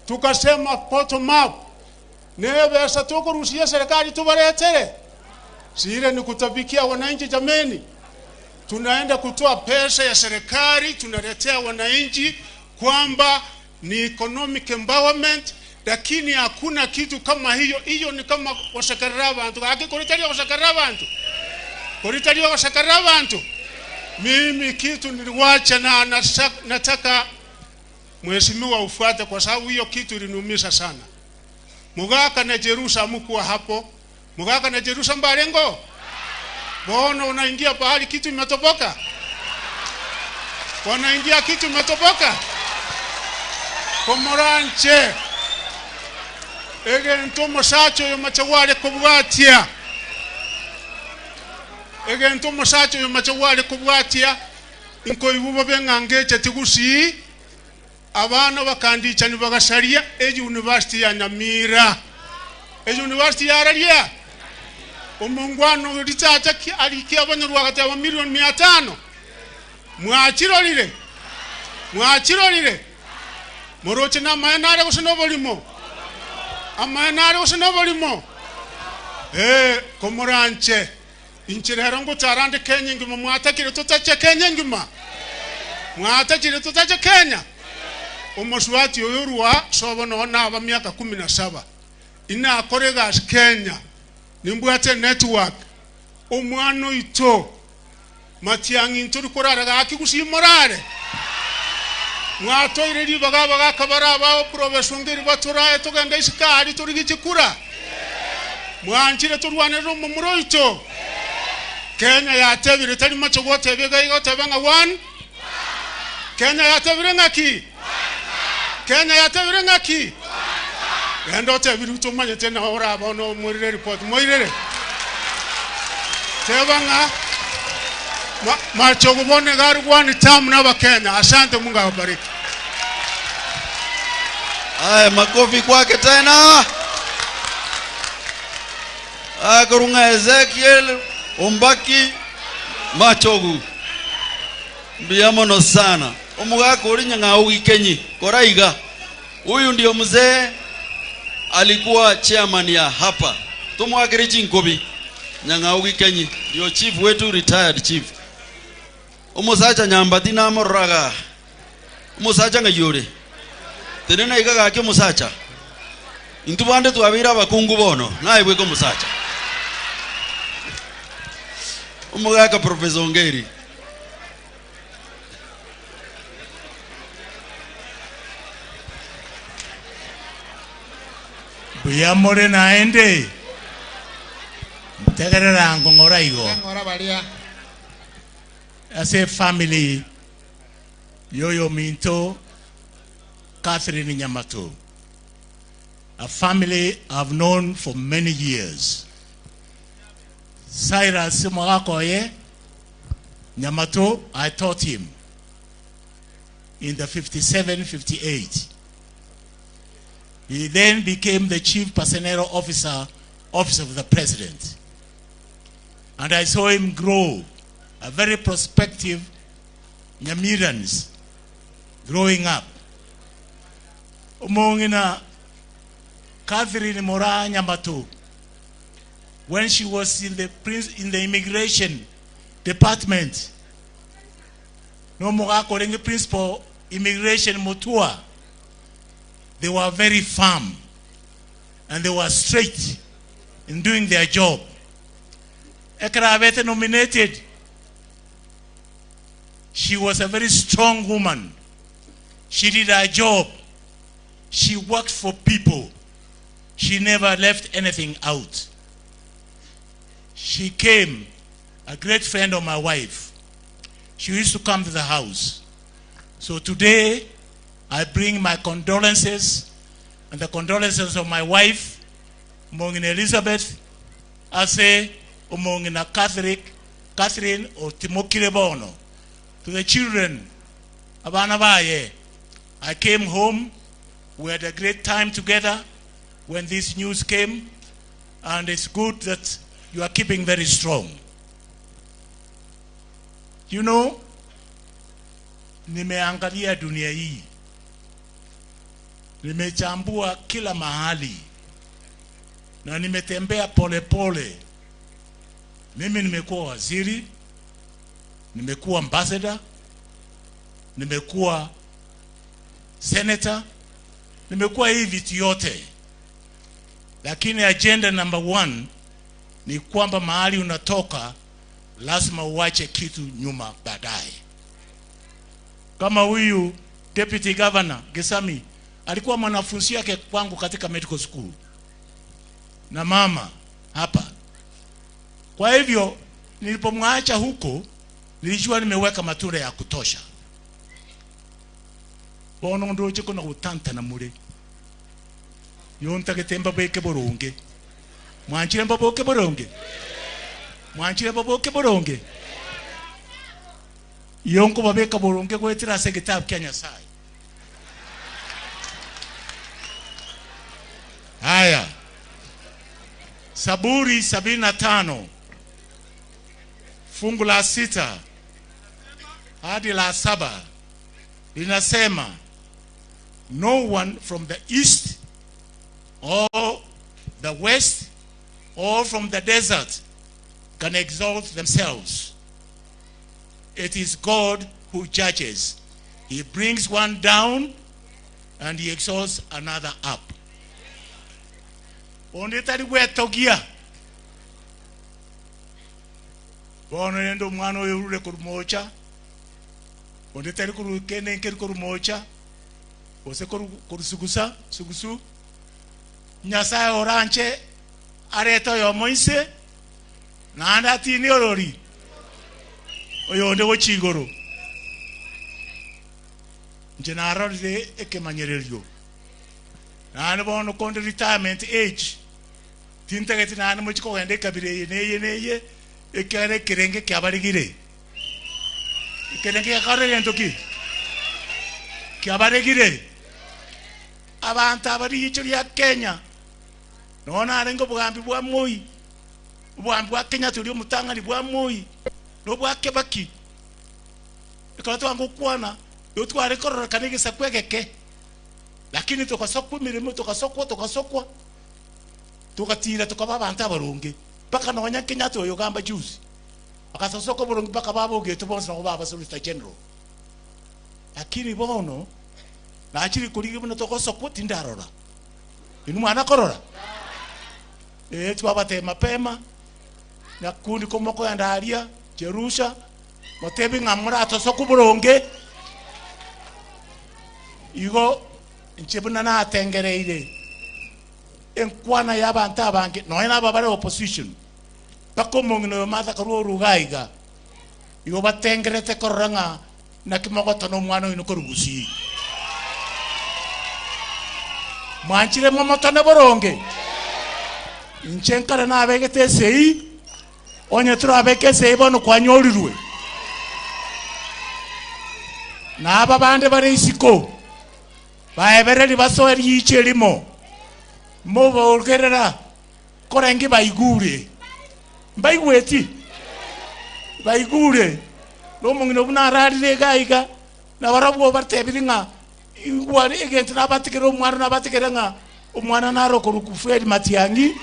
Q: tukasema bottom up. Nebesa tukurushia serikali tubaretere. Sile ni kutabikia wananchi jameni. Tunaenda kutoa pesa ya serikali tunaletea wananchi kwamba ni economic empowerment, lakini hakuna kitu kama hiyo. Hiyo ni kama washakarira abantu. Akikoritalia washakarira abantu. Koritalia washakarira abantu. Mimi kitu niliwacha na nataka mheshimiwa ufuate, kwa sababu hiyo kitu iliniumiza sana. Mugaka na Jerusa mkuwa hapo. Mugaka na Jerusa mbarengo. Bono unaingia pahali kitu imetoboka. Wanaingia kitu imetoboka. Komoranche. Ege ntomo sacho yo machawale kubwatia. Ege ntomo sacho yo machawale kubwatia. Inko ibuba bengangeche tigusi. Abana bakandicha ni bagasaria eji university ya Nyamira. Eji university ya Araria. Omungwano litacha alikia abanyarwanda gataba milioni 500. Mwachirorire. Mwachirorire. Moroche na maenare gusino bolimo. Amaenare gusino bolimo. Komoranche. Inchirero ngutarande Kenya ngima mwatakire tutache Kenya ngima. Mwatakire tutache Kenya. Omuswati oyorwa sobono na aba miaka 17. Ina akorega Kenya. Nimbwate network. Omwano ito. Matiangi nturi kurara akigusimorare. Mwatoire ribaga bagakabara bao professor baturaye tugenda isikari turigichikura. Mwanchire turwanero mu muroito. Kenya yatebire tari macho gote bega igote banga 1. Kenya yatebire ngaki. Kenya yatebire ngaki. Genda otebire utumanye tena oraba no mwirire report mwirire. Tebanga macho gubone garugwani tamu na Kenya. Asante, Mungu awabariki.
P: Aya, makofi kwake tena. Aya, kurunga Ezekiel Ombaki Machogu. Mbiamono sana. Omugako uri Kenyi koraiga. Huyu ndio mzee alikuwa chairman ya hapa. Tumwakirichi nkobi. Nyang'augi Kenyi ndio chief wetu, retired chief. Omusacha nyambati namoraga. Omusacha ngayore. Tenena igaga ke musacha. Intu bande twabira abakungu bono naye bweko musacha. Omugaka Professor Ongeri.
R: Buyamore naende. Tegerera ngongora igo. As a family, Yoyo Minto, Catherine Nyamato, a family I've known for many years. Cyrus Mwagakoye Nyamato, I taught him in the 57-58. He then became the chief personnel officer, office of the president. And I saw him grow, a very prospective Nyamirans growing up. Omongina Catherine Mora Nyamato, when she was in the immigration department, no more according principal immigration Mutua, they were very firm and they were straight in doing their job. Ekra nominated. She was a very strong woman. She did her job. She worked for people. She never left anything out. She came a great friend of my wife. She used to come to the house. So today, I bring my condolences and the condolences of my wife, Mongina Elizabeth, Ase, Mongina Catherine Otimokire Bono, to the children, Abana Baye. I came home. We had a great time together when this news came, and it's good that you are keeping very strong. You know, nimeangalia dunia hii, nimechambua kila mahali, na nimetembea pole pole. Mimi nimekuwa waziri, nimekuwa ambassador, nimekuwa senator, nimekuwa hii vitu yote. Lakini agenda number 1 ni kwamba mahali unatoka lazima uache kitu nyuma baadaye. Kama huyu deputy governor Gesami alikuwa mwanafunzi yake kwangu katika medical school, na mama hapa. Kwa hivyo nilipomwacha huko nilijua nimeweka matunda ya kutosha. Bono ndoje kuna utanta na mure. Yonta ketemba beke boronge. Mwanchire mbaboke boronge. Mwanchire mbaboke boronge. Yonko babeka boronge kwetira se kitabu kya Nyasaye. Haya. Saburi 75 fungu la 6 hadi la 7 linasema, no one from the east or the west or from the desert can exalt themselves. It is God who judges. He brings one down and he exalts another up. Ondetari wetogia. Bono yendo mwana oyurure kurumocha. Ondetari kurukene nkeri kurumocha. Ose kurusugusa, sugusu. Nyasaye oranche areto yo moise na anda tini orori. Oyonde gochigoro. Nje narorire ekemanyererio. Nane bono konde retirement age. Tintegeti nane mochiko gende kabire neye neye ekere kirenge kyabarigire. Kirenge kare ntoki. Kyabarigire. Abantu abari yicho lya Kenya. Nona arengo bugambi bwa Moi. Bugambi bwa Kenya tuli omutangani bwa Moi. No bwa Kebaki. Ekora twangukwana yotware korora kanigisa kwegeke. Lakini tukasokwa mirimo tukasokwa tukatira tukaba abantu abarungi paka nonya Kenyatta oyo gamba juzi akasosoko burungi paka baboge tubonse no baba solicitor general. Lakini bono nachiri kuligi buno tukosokwa tindarora inu mwana korora twabate mapema na kundi komoko ya ndaria Jerusha motebi ngamura atosokwa burungi igo nchebuna na atengereire enkwana y'abantu abange noe n'ababare opposition bakomongino matha karuo rugaiga igo batengerete korora ng'a nakimogoto n'omwana oino korugusi mwanchire momotone boronge inche nkare nabegete esei onye turabeke esei bono kwanyorirwe n'aba bande bare isiko baebereri basoeri yiche limo mobogerera korengi baigure baigweti baigure no mungino bunararire gaiga na barabwo batebiri nga igwari egenti nabatikira omwana nabatikira nga omwana naroko rukuferi Matiangi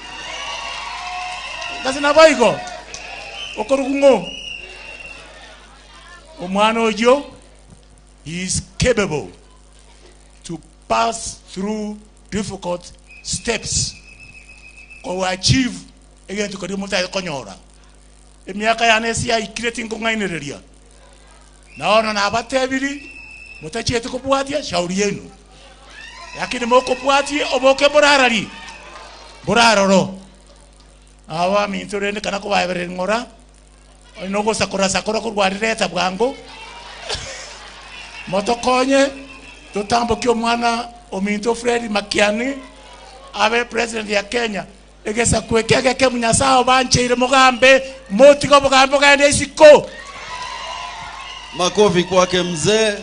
R: kasi nabaigo okorukungo omwana ojo he is capable to pass through difficult steps ko achieve egento kori mutai konyora emiaka yane sia ikireti ngongainereria naona na abatebiri mutachiete kubwatia shauri yenu lakini moko bwatie oboke borarari boraroro awa mintorene kana ko baebere ngora Nogo sakora kurwarireta bwango. Motokonye tutambukie omwana ominto Fred Makiani abe president ya Kenya. Egesa kwekege ke munyasaho bancheire mugambe motigo mugambe gende isiko.
P: Makofi kwake mzee.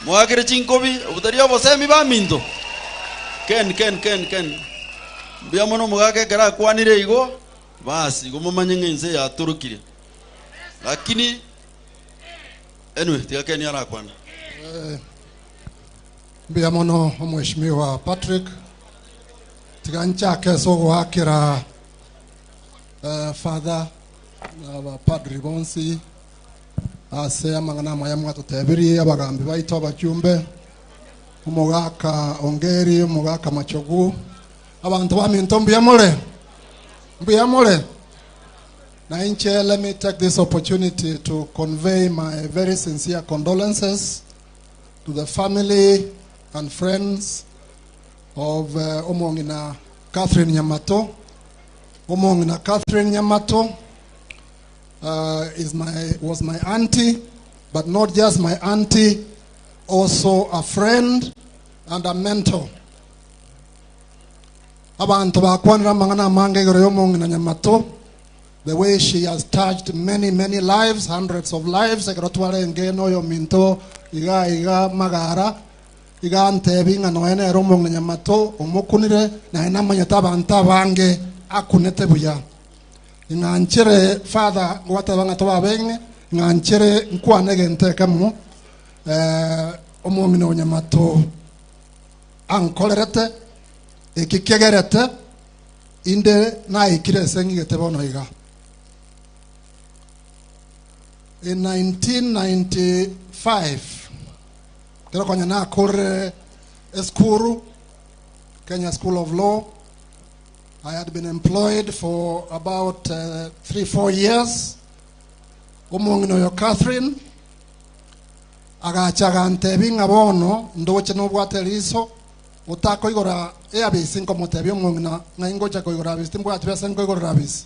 P: Mwakire chinkobi obutaria obosemi ba minto. Ken ken ken ken. Mbia mono mugake kera kwanire igo basi igo mumanye ng'ense yaturukire. Lakini anyway tiga Ken arakwana.
S: Mbia mono Mheshimiwa Patrick tiganchake sogo akira father na padri bonsi ase amang'ana maya mwatutebiri abagambi baito abachumbe omogaka Ongeri omogaka Machogu abantu baminto mbiyamole mbiyamole. Na inche, let me take this opportunity to convey my very sincere condolences to the family and friends of Omongina Catherine Nyamato. Omongina Catherine Nyamato was my auntie, but not just my auntie, also a friend and a mentor. Abantu bakwanira mangana mange igoro y'Omongina Nyamato, the way she has touched many, many lives, hundreds of lives. Ekero twarenge noyo minto iga iga magara iga ntebi ng'a noe nere Omong'ina Nyamato omokunire naye namanyete abanto abange akunete buya. Ng'anchere father ngwateba ng'a tobabeng'e ng'anchere nkwane gento ekemo Omong'ina Nyamato ankorerete eki kegerete inde naikire ase ng'igete bono iga. In 1995 kero konya nakorere eskuru Kenya School of Law. I had been employed for about 3-4 years. Omong'ina oyo Catherine agacha agantebi ng'a bono ndoche nobwate riso otakoigora eabisi nkomotebi omong'ina ng'ai ngocha koigora abisi timbwati besa nkoigorera abisi.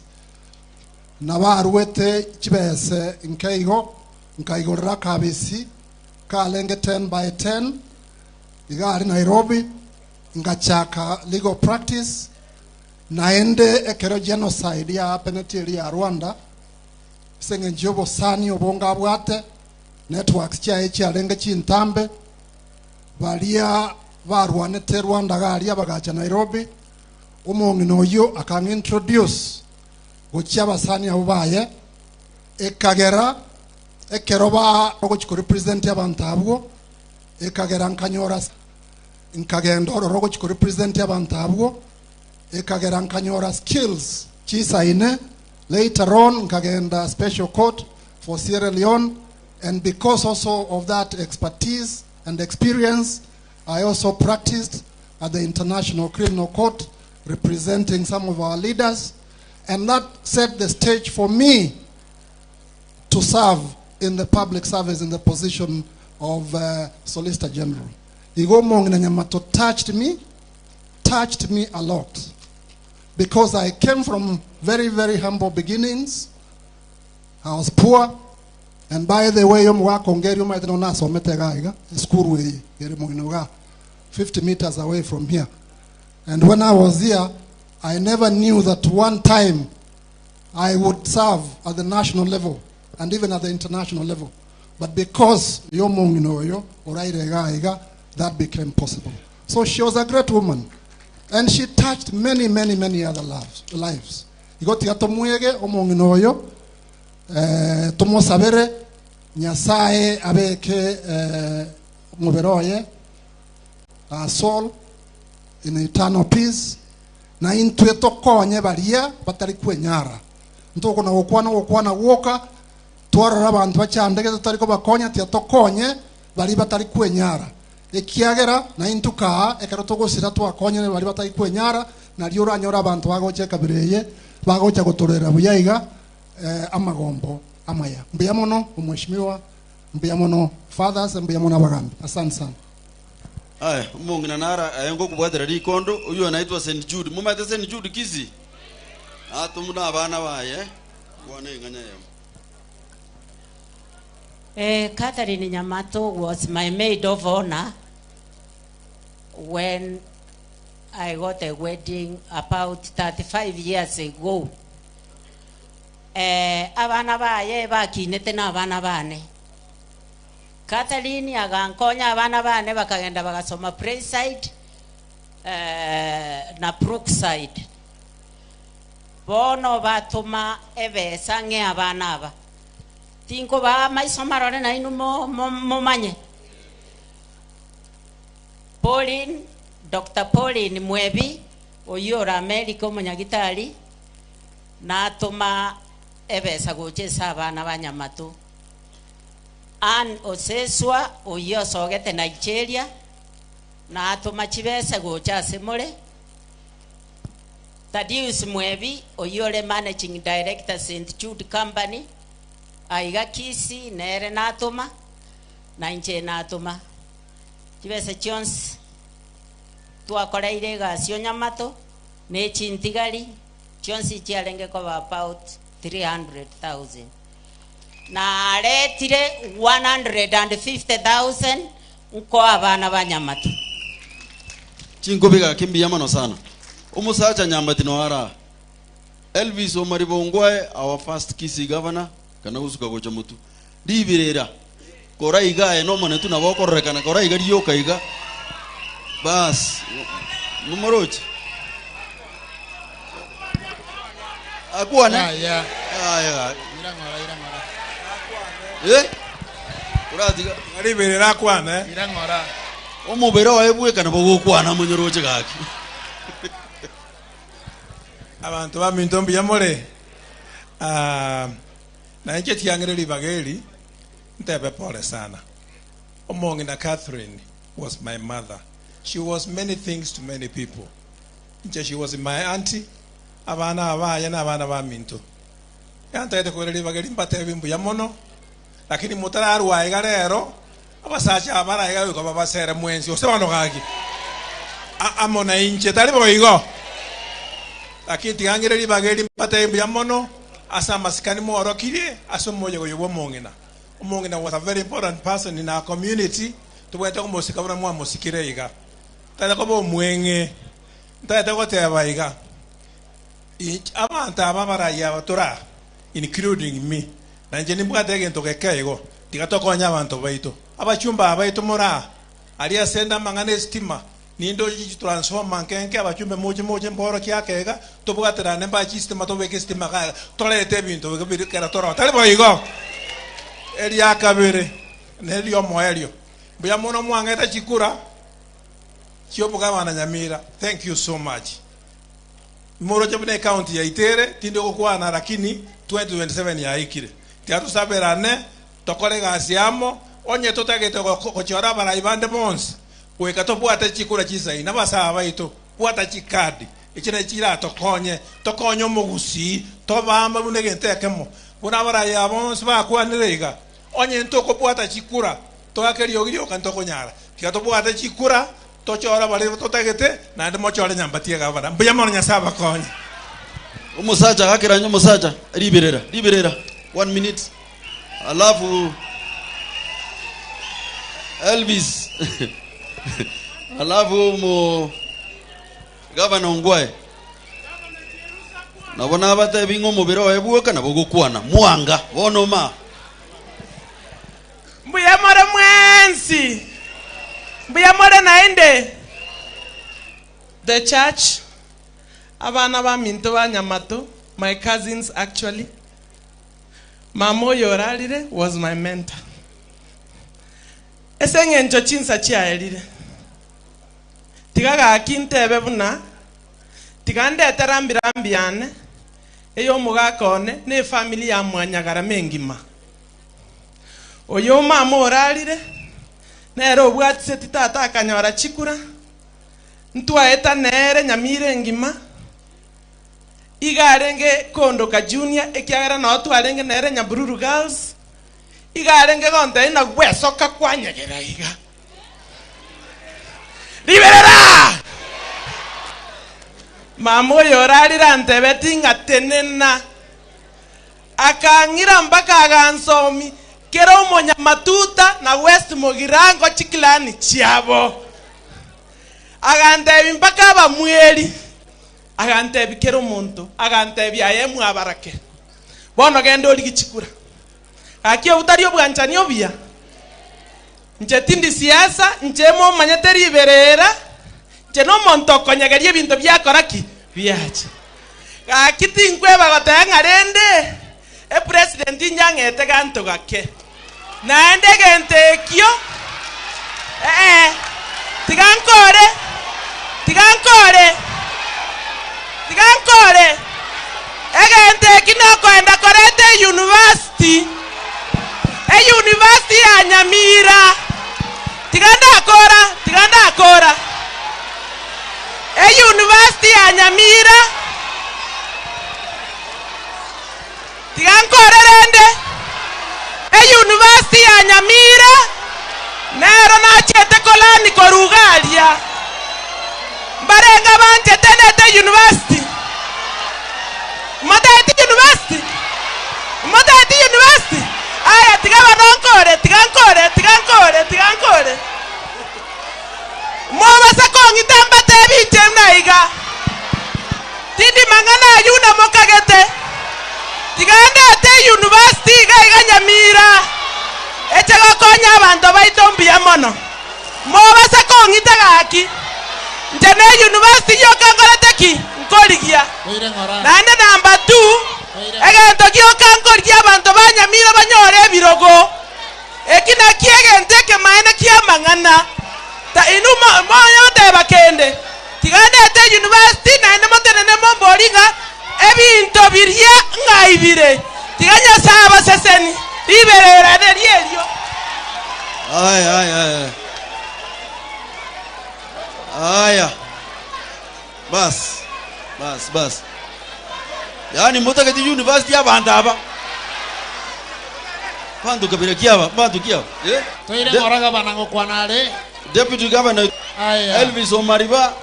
S: Nabaruete chibese nkeigo nkaigorera kabisi kalenge 10 by 10 igari Nairobi ngachaka legal practice naende ekero genocide ya penalty ya Rwanda senge obosani obonga bwate networks chaye chiarenge chintambe baria barwanete Rwanda garia bagacha Nairobi. Omong'ina oyo akang introduce gochia abasani abo baye ekagera ekero ba ogochiko represent abantu abwo ekagera nkanyora nkagenda ororo gochiko represent abantu abwo ekagera nkanyora skills chisaine. Later on nkagenda special court for Sierra Leone, and because also of that expertise and experience I also practiced at the International Criminal Court representing some of our leaders, and that set the stage for me to serve in the public service in the position of Solicitor General. Igo Omong'ina Nyamato touched me a lot, because I came from very, very humble beginnings. I was poor, and by the way, 50 meters away from here. And when I was here, I never knew that one time I would serve at the national level and even at the international level. But because that became possible. So she was a great woman. And she touched many, many, many other lives. Tomosabere Nyasaye abeke muberoye our soul in eternal peace. Na intwe tokonye baria batari kwenyara ntoko na gokwana gokwana gwoka twarora abantu bachandege tutari kobakonya tia tokonye bari batari kwenyara ekiagera na intuka ekero togosira twakonye bari batari kwenyara nario oranyora abantu bagoche kabireye bagocha gotorera buyaiga amagombo amaya. Mbuya mono omheshimiwa, mbuya mono fathers, mbuya mono abagambi. Asante sana.
P: Aya, Omong'ina nara ayengo kubwatira rikondo uyu anaitwa St Jude. Mumate St Jude Kisii. Atumuna abana baye. Kwana ing'anya yamo.
T: Catherine Nyamato was my maid of honor when I got a wedding about 35 years ago. Abana baye bakinete na abana bane. Catherine agankonya abana bane bakagenda bagasoma Prayside na Brookside. Bono batuma ebesa nge abana aba. Tinko ba maisoma rore na inu mo manye. Pauline, Dr. Pauline Mwebi, oyora America omunyagitari, natuma ebesa gochesa abana ba Nyamato. Ann Oseswa, oyo sogete Nigeria, natuma chibesa gocha asemore. Thaddeus Mwebi, oyore Managing Director St. Jude Company, aiga Kisi nere natuma, na inche natuma. Chibesa chionsi twakoreire egasi o Nyamato ne chintigari chionsi chiarenge koba about 300,000 na aretire 150,000 nko abana ba Nyamato.
P: Chinkobiga kimbiya mano sana. Omusacha Nyambati no ara Elvis Omaribongwae, our first Kisii governor, kana usuka gocha mutu ribirera kora iga eno mone tu nabo kororekana kora iga rioka iga bas numorochi akwana
A: ya
P: ya
A: irangora irangora
P: uratiga
G: ribirera akwana
A: irangora
P: omubere wae bwekana bogokwana munyoroche gaki.
G: Abantu ba minto mbiyamore na inche tiangere libageli ntebe pole sana. Omongina Catherine was my mother. She was many things to many people. Inche she was my auntie. Abana abaya na abana ba minto. Yantaete kwere libageli mbatebe mbuya mono. Lakini mutararwa iga rero abasacha abara iga yuko babasere mwenzi osebano gaki. Amona inche tari boigo. Lakini tiangere libageli mbatebe mbuya mono. Asa masikani muorokire asa mmoja goyo omongina. Omongina was a very important person in our community. Tubwete kumosika buna mwamosikire iga. Tata kobo mwenge. Tata koteba iga. Abantu ababaraya batura including me. Nanje nimbwate egento gekeigo. Tigatokonya abantu baitu. Abachumba abaitu mora. Aria senda mangane stima. Nindo transforma nkenke abachumbe moje moje mboro kiakega tubwaterane mba chistima tobeke stima ka tolete bintu bikera tora tali boigo eria kabere nelio moelio mbuya mono mwangeta chikura chiobugabana Nyamira. Thank you so much. Moro jabune county ya Itere tindo gokwana lakini 2027 ya ikire tiatusaberane tokore gasiamo onye totagete gochora bara ibande bonsi weka tobwate chikura chisai nabasaba baito bwata chikadi echine chira tokonye tokonye omugusi tobamba bunegente ekemo buna baraya bonsi bakwanire iga onye ntoko bwata chikura toakerio girio kantokonyara tiga tobwate chikura tochora bare totagete nande mochore nyambatie gabara mbuya mono Nyasaye akonye.
P: Omusacha gakiranya omusacha riberera riberera 1 minute alafu Elvis alafu mo gavana Ongwae nabona abatebi ng'omubere oye bwoka nabo gokwana mwanga bono ma
U: mbuya more mwensi mbuya more naende the church abana ba minto ba Nyamato, my cousins actually. Mamo yoralire was my mentor. Eseng'encho chinsa chiaerire tigaga kintebe buna tigandete rambirambi yane eyo mugakone ne family ya mwanyagara mengima oyo mama orarire nero obwatse titata akanyora chikura ntwaeta nere Nyamire ngima igarenge kondoka junior ekiagera no twarenge nere Nyabururu girls igarenge gonte na gwesoka kwanyegera iga Liberera! Mama oyo orarire antebeti ng'a tenena Akang'ira mpaka agansomi kera omonyamatuta na West Mugirango chikilani chiabo. Agantebi mpaka abamweri. Agantebi kera omonto, agantebi aye mwabarake. Bono genda origi chikura. Gaki obutari obwanchani obuya. Nche tindi siasa, nche momanyete riberera, nche nomonto okonyegeria ebinto biakora ki? Biacha. Gaki tinkweba goteba ng'a rende epresident nyang'ete ganto gake. Naende egento ekio, tiga nkore, tiga nkore, tiga nkore. Egento eki nokoenda koreta university. University ya Nyamira. Tiga ndakora, tiga ndakora. University ya Nyamira. Tiga nkore rende. University ya Nyamira. Nero nachete kolani korugaria. Mbarenga banchete nete university. Mataeti university. Mataeti university. Aya, tiga banonkore, tiga nkore, tiga nkore, tiga nkore. Mwabasa kong'ita mbate biche mnaiga. Tindi mang'ana ayuna mokagete. Tiga ndete university iga iga Nyamira. Eche gokonya abanto baito mbuya mono. Mwabasa kong'ita gaki. Nche ne university yoka nkorete ki? Nkorigia. Naende number 2. Egento gioka nkorigia abanto ba Nyamira banyore ebirogo. Eki naki egento ekemaene kia mang'ana. Ta inu moyo goteba kende. Tiga ndete university naende motenene mombori ng'a ebinto biria ng'aibire. Tiga Nyasaye abaseseni ribererane rierio.
P: Aya, aya, aya. Aya. Bas. Bas, bas. Yaani mutageti university abantu aba. Bantu kabira kiaba, bantu kiaba. Eh?
O: Toire ngoraga banango kwanare.
P: Deputy Governor
O: Aya.
P: Elvis Omariba.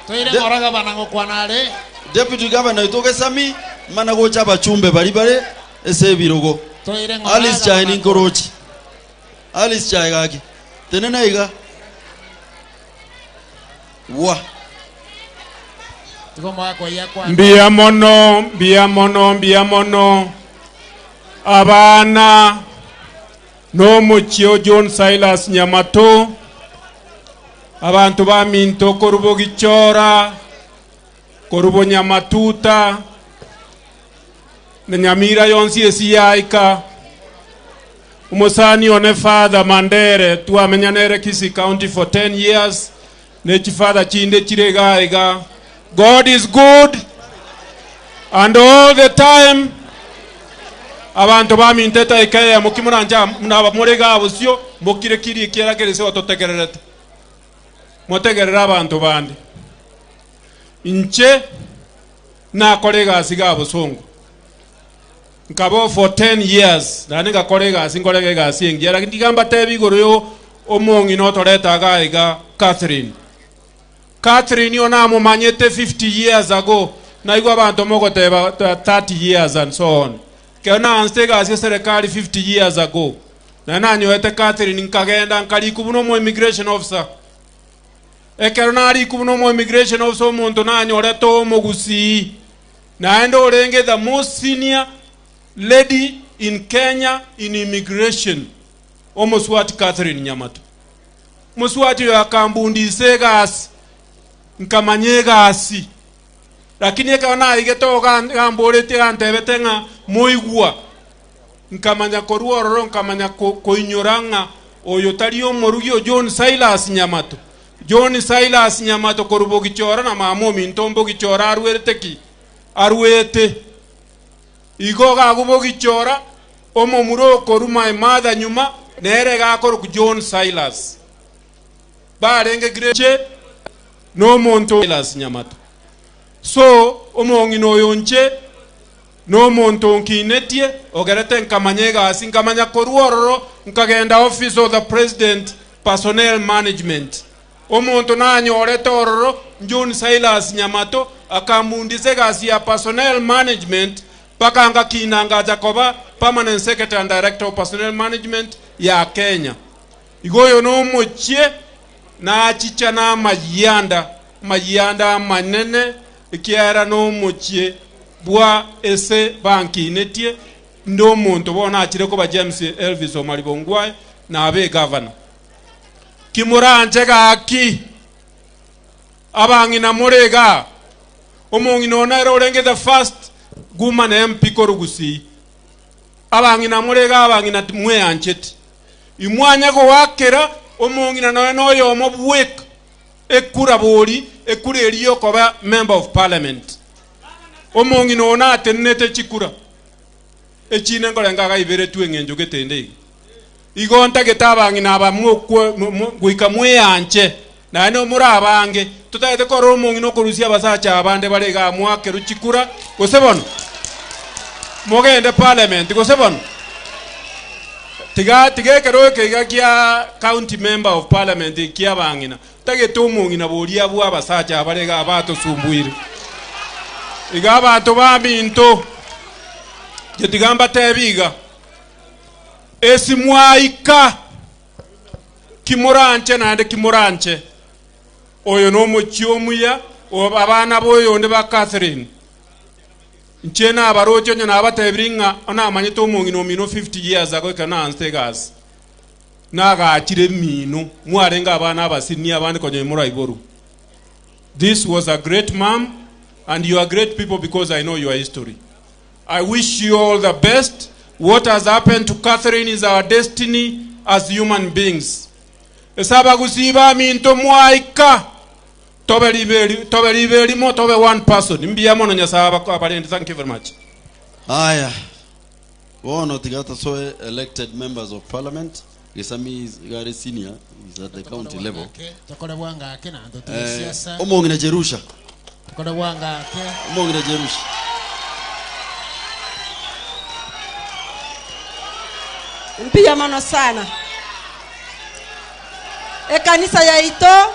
O: Toire ngoraga banango kwanare.
P: Deputy Governor Itoke Sami mana gocha bachumbe bari bare ese birogo.
O: Toire ngoraga.
P: Alice Chai ni nkorochi. Alice Chai gaki. Tenena iga. Wa.
Q: Mbia mono, mbia mono, mbia mono. Abana no muchio John Silas Nyamato. Abantu ba minto korubo gichora, korubo Nyamatuta, na Nyamira yonsi esiyaika. Umosani one Father Mandere, tuamenyanere Kisii County for 10 years. Nechi Father chinde chirega iga. God is good and all the time. Abantu baminteta ikaya mukimuranja munaba murega abusyo mukire kiri kieragerese ototegererete. Motegerera abantu bandi. Inche nakorega asiga abusongo. Nkabo for 10 years nani ngakorega asinkorega gasi engiara ndigamba tebigoro yo omongi no toreta gaiga Catherine. Catherine yona mumanyete 50 years ago na igwa abantu mogoteba 30 years and so on. Keona anstega asi serikali 50 years ago. Na nanyoete Catherine nkagenda nkaliku mo immigration officer. Ekero nariku no mo immigration officer omuntu nanyoreto omugusi. Naende orenge the most senior lady in Kenya in immigration. Omuswati Catherine Nyamato. Muswati yakambundise gasi. Nkamanyega asi. Lakini ekaona igeto gamborete gantebete ng'a moigwa. Nkamanya koruororo nkamanya koinyoranga oyo tari omorugio John Silas Nyamato. John Silas Nyamato korubo gichora na mamo mintombo gichora arwerete ki? Arwete. Igo gagubo gichora omomuro koruma mother nyuma nere gakoro John Silas. Barenge greche no monto Silas Nyamato. So omongino yonche no monto nkinetie ogerete nkamanyega asinkamanya koruororo nkagenda office of the president personnel management. Omuntu nanyorete ororo John Silas Nyamato akamundise gasi ya personnel management
C: Paka anga kinanga Jacoba permanent secretary and director of personnel management ya Kenya. Igoyo no mochie na achicha na mayianda mayianda manene ikiara no mochie bwa ese banki netie ndo muntu bona achire ko ba James Elvis Omariba Ongwae na abe governor. Kimuranje gaki abangina murega omongina onero orenge the first woman MP korugusi abangina murega abangina mwe ancheti imwanya go wakera omongina no no yomo bwek ekura bori ekura eriyo koba member of parliament omongina ona atenete chikura echine ngorenga gaibere tuengenjo getende igonta getabangina abamwe goika mwe anche na no murabange tutagete koro omongina okurusia abasacha abande barega mwakeru chikura gose bono mogende parliament gose bono tiga tigekero keiga kia county member of parliament kia bangina tagete omongina boria bwa abasacha abarega abato sumbuire iga abantu baminto jetigamba tebiga esimwaika kimuranje naende kimuranje oyo no muchiomuya abana boyo ndi ba Catherine nchena abarocho nya abatebiringa ona amanyete omongina omino 50 years ago kana anstegas nagachire mino mwarenga abana abasini abandi konye muraiboru. This was a great mom and you are great people because I know your history. I wish you all the best. What has happened to Catherine is our destiny as human beings. Esaba gusiba minto mwaika tobe liberi mo tobe one person mbiya mono nyasaba kwa abalindi. Thank you very much.
P: Aya wono tigata soe elected members of parliament Gisami is gari senior is at the county level.
A: Tokore bwanga ake na ndo tusiasa.
P: Omongina Jerusha.
A: Tokore bwanga ake.
P: Omongina Jerusha.
V: Mpiya mano sana. Ekanisa ya ito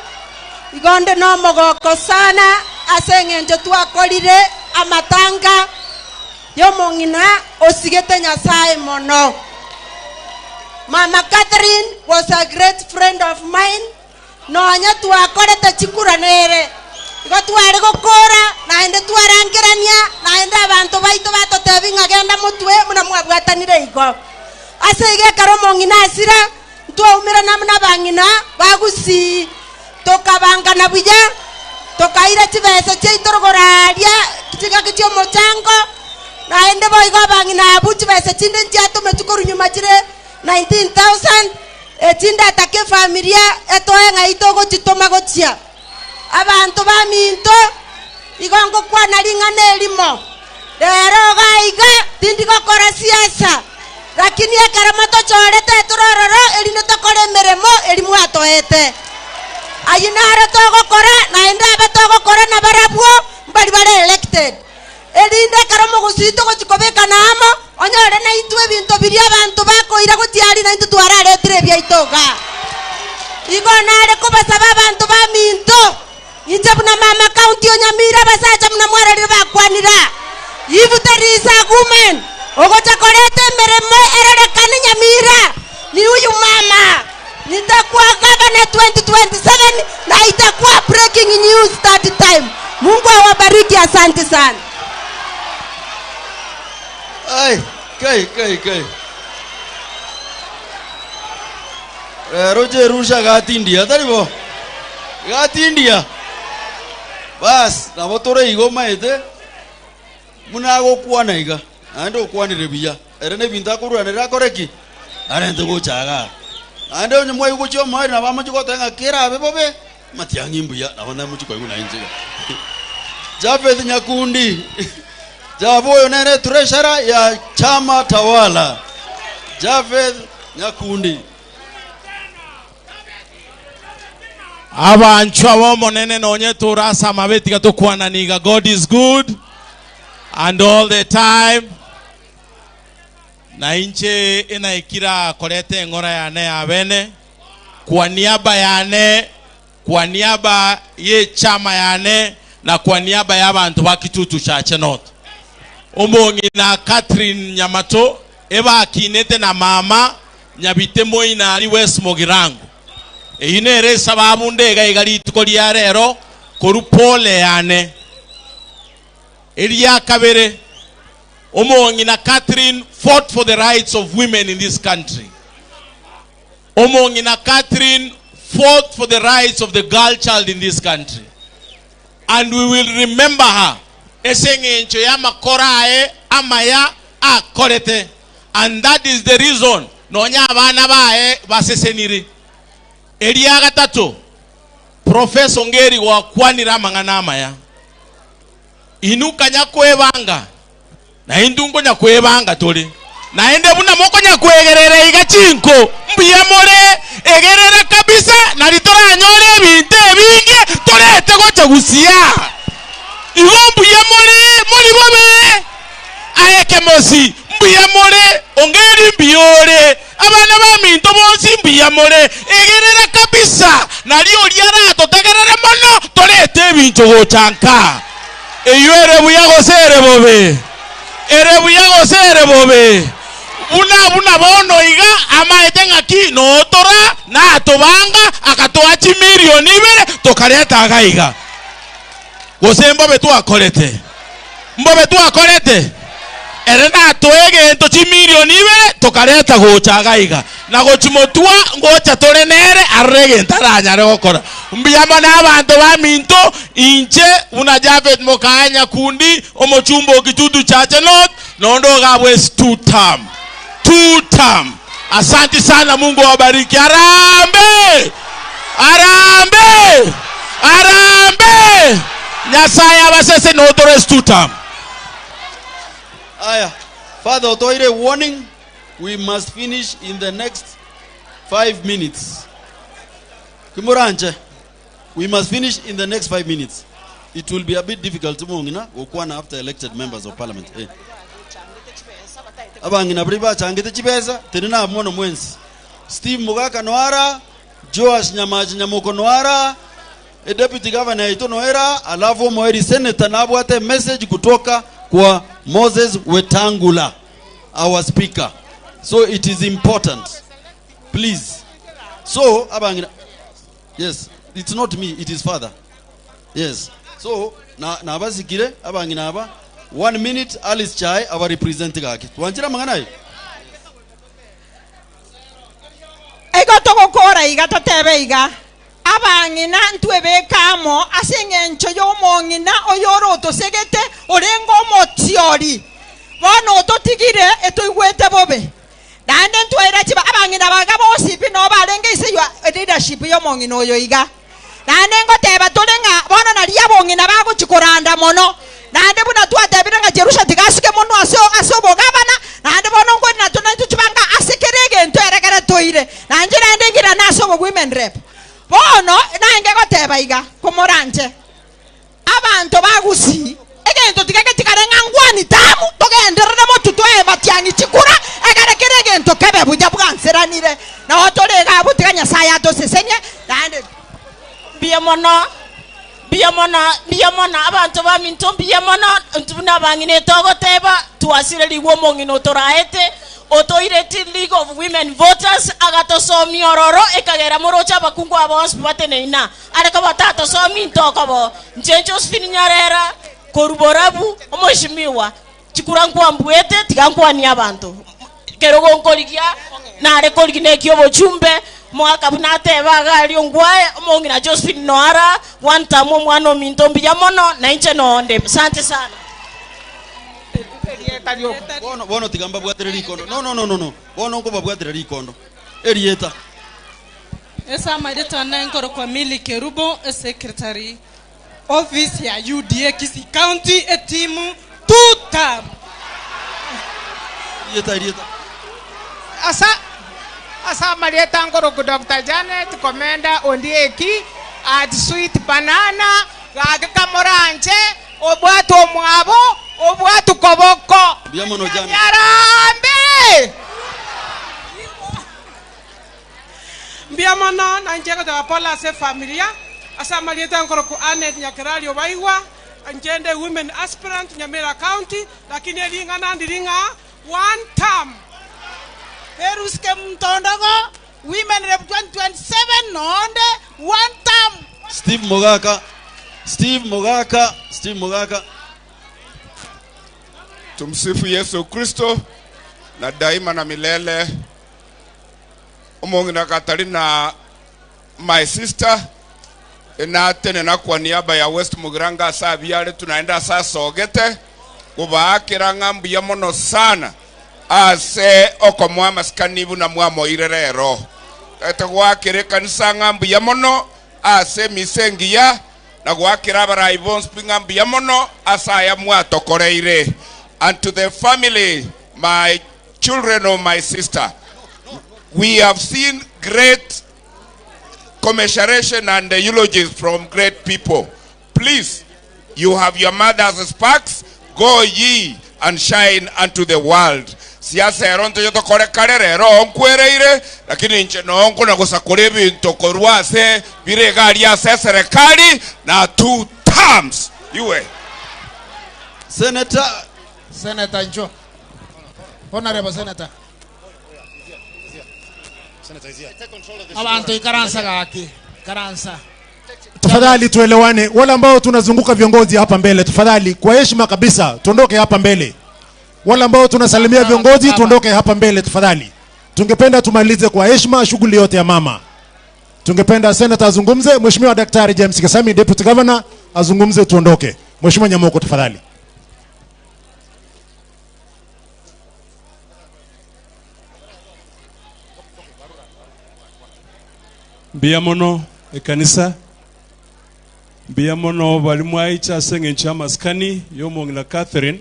V: igonde no mogoko sana aseng'encho twakorire amatanga yomong'ina osigete Nyasaye mono. Mama Catherine was a great friend of mine. Nonya twakorete chikura nere igo tware gokora naende twarangerania naende abanto baito batotebi ng'agenda motwe muna mwabwatanire igo ase igekero omong'ina asira twaumira namuna bang'ina bagusi tokabangana buya tokaira chibesa chiaitorogoraria chingaki chia omochango naende boigo bang'ina abu chibesa chinde nchiatome chikorunyuma chire 19,000 echinde atake familia etoe ng'aito gochitoma gochia abanto baminto igo ngokwana ring'ana erimo rero gaiga tindi gokora siasa lakini ekero motochorete etorororo erinde tokore emeremo eri mwatoete ayi naro togokora naende abe togokora nabarabwo mbari bare elected erinde ekero mogusii togochikobeka namo onyore naintwe ebinto biria abanto bakoira gotiari naintwe twararetire ebiaitoga igo nare kobasaba abanto baminto inche buna mama county o Nyamira abasacha muna mwararire bakwanira if there is a woman ogocha korete emeremo erorekane Nyamira ni huyu mama. Nitakuwa governor 2027 na itakuwa breaking news that time. Mungu awabariki, asante sana.
P: Ai, kai kai kai. Roger Rusha gati India, taribo. Gati India. Bas, nabo tore igo maete. Munago kwana iga. Ande okwanire buya. Ere ne bintu akoruranera akoreki. Arente gochaga. Ande onye mwa yugo mari na bamachi gotenga kera abe bobe. Matiangi mbuya nabo ndamuchi koigu na injiga. Jafeth Nyakundi. Jabo nere treasurer ya chama tawala. Jafeth Nyakundi.
L: Abanchu abomonene nonye turasa mabeti gatukwananiga. God is good and all the time. Na inche inaikira korete ngora yane ya bene kwa niaba yane, kwa niaba ye chama yane na kwa niaba ya bantu ba Kitutu Chache North. Omong'ina Catherine Nyamato ebakinete na mama Nyabite Moina ari West Mogirango. Eyi nere sababu ndega iga rituko ria rero koru pole yane. Eria kabere Omong'ina Catherine fought for the rights of women in this country. Omong'ina Catherine fought for the rights of the girl child in this country. And we will remember her. Eseng'encho ya makorae amaya akorete. And that is the reason nonya abana bae baseseniri. Eria gatatu Professor Ngeri gwakwanira amang'ana amaya. Inuka nyakwebanga na indungo nyakwebanga tuli. Naende buna moko nyakwegerere iga chinko mbuya more egerere kabisa na ritora nyore ebintu ebinge torete gocha gusia. Igo mbuya more muri bobe aeke mosi mbuya more ongeri mbiyore abana ba minto bonsi mbuya more egerere kabisa na rio riara totegerere mono torete ebintu gochanka. Eyo ere buya gosere bobe. Ere buya gosere bobe. Buna buna bono iga amaete ng'aki notora natobanga akatoa chimilioni ibere tokareta agaiga. Gose mbobe twakorete. Mbobe twakorete. Ere natoegento chimilioni ibere tokareta gocha agaiga. Na gochimotua ngocha tore nere arregenta aranyare gokora. Mbiyama na abantu ba minto inche una Japhet Mokanya kundi omochumbo kitutu chache not nondo gabwes 2 term. 2 term. Asante sana, Mungu awabariki. Arambe! Arambe! Arambe! Nyasaye abasese no tores 2 term.
P: Aya, Father Otoire, warning, we must finish in the next 5 minutes. Kimuranje, we must finish in the next 5 minutes. It will be a bit difficult to mongina okwana after elected members of parliament. Eh. Abangina briba changete chibesa tenina mono mwensi. Steve Mugaka Noara, Joash Nyamaji Nyamoko Noara, a deputy governor ito Noera, alafu Moeri senator nabwate message kutoka kwa Moses Wetangula, our speaker. So it is important. Please. So abangina, yes, it's not me, it is father. Yes. So na nabasikire abangina aba 1 minute Alice Chai our representative gaki. Twanjira mangana.
F: Ego togokora iga totebe iga. Abangina ntwebekamo aseng'encho y'omong'ina oyoro otosegete orengo omotiori. Bono ototigire etoigwete bobe. Naende ntwaira chiba abang'ina baga bosipi no barenge ise leadership y'omong'ina oyo iga. Naende ngoteba tore ng'a bono nari abong'ina bagochikoranda mono. Naende buna twatebire ng'a Jerusha tigasike mono ase ase obogabana. Naende bono ngweri natona ntuchibanga ase kere egento eregere toire. Nanje naende ngira nase obo women rep. Bono nange goteba iga komoranje abantu bagusi egento tigeke tikarenga ngwani tamu togenderere motu tweba tiangi chikura egere kere egento kebe buja bwanseranire na otorega abutika Nyasaye atosesenie nande
H: biya mono biya mono biya mono abantu ba minto biya mono ntuna bangine togoteba tuasire ligwo mongino toraete Otoireti League of Women Voters agatosomi ororo ekagera morocha abakungu abonsi bateneina ariko batatosomi ntokobo nje Josephine Nyarera koruborabu omoshimiwa chikura nkwambuete tigankwani abantu kerogo nkorigia nare korigine kyobochumbe mwaka bunateba gali ngwae omongina Josephine Noara one time omwana ominto mbiya mono na inche nonde asante sana.
P: Bono bono tigamba bwatire rikondo. No no no no no. Bono nko babwatire rikondo. Erieta.
W: Esa marita nankoro kwa Mili Kerubo secretary office ya UDA Kisii County etimu tuta.
P: Erieta erieta.
X: Asa marita nkoro ku Dr. Janet Komenda Ondieki at Sweet Banana gakakamoranje obwato omwabo obwatu koboko.
P: Biamono jana.
X: Yarambe.
W: Biamono na njego de Paula se familia. Asa marieta nkoro ku Anet Nyakerali obaigwa
B: Njende women aspirant Nyamira County, lakini elingana ndiringa one term.
U: Peruske Mtondogo, women rep 2027 nonde one term.
P: Steve Mogaka, Steve Mogaka, Steve Mogaka.
D: Tumsifu Yesu Kristo na daima na milele. Omongina Katarina, my sister, na tene na kwa niaba ya West Mugirango sabiale tunaenda sasa ogete kubaakira ngambu ya mono sana ase okomwa maskanibu na mwamo irerero etagwakire kanisa ngambu ya mono ase misengi ya na gwakira abarai bonsi ngambu ya mono asaya mwatokoreire. And to the family, my children or my sister, we have seen great commiseration and the eulogies from great people. Please, you have your mother's sparks. Go ye and shine unto the world. Siasa eronto yoto kore karere ro onkwereire, lakini nche no onko na gusakore binto korwase biregari ase serikali na 2 terms. Iwe.
P: Senator.
A: Senator Njo. Honorable Senator. Abantu ikaransa gaki. Karansa.
E: Tafadhali tuelewane, wale ambao tunazunguka viongozi hapa mbele, tafadhali kwa heshima kabisa tuondoke hapa mbele. Wale ambao tunasalimia viongozi tuondoke hapa mbele tafadhali. Tungependa tumalize kwa heshima shughuli yote ya mama. Tungependa senator azungumze, Mheshimiwa Daktari James Kasami Deputy Governor azungumze, tuondoke. Mheshimiwa Nyamoko tafadhali.
C: Mbiamono ekanisa, mbiamono bali mwaicha seng'encho amaskani yomong'ina Catherine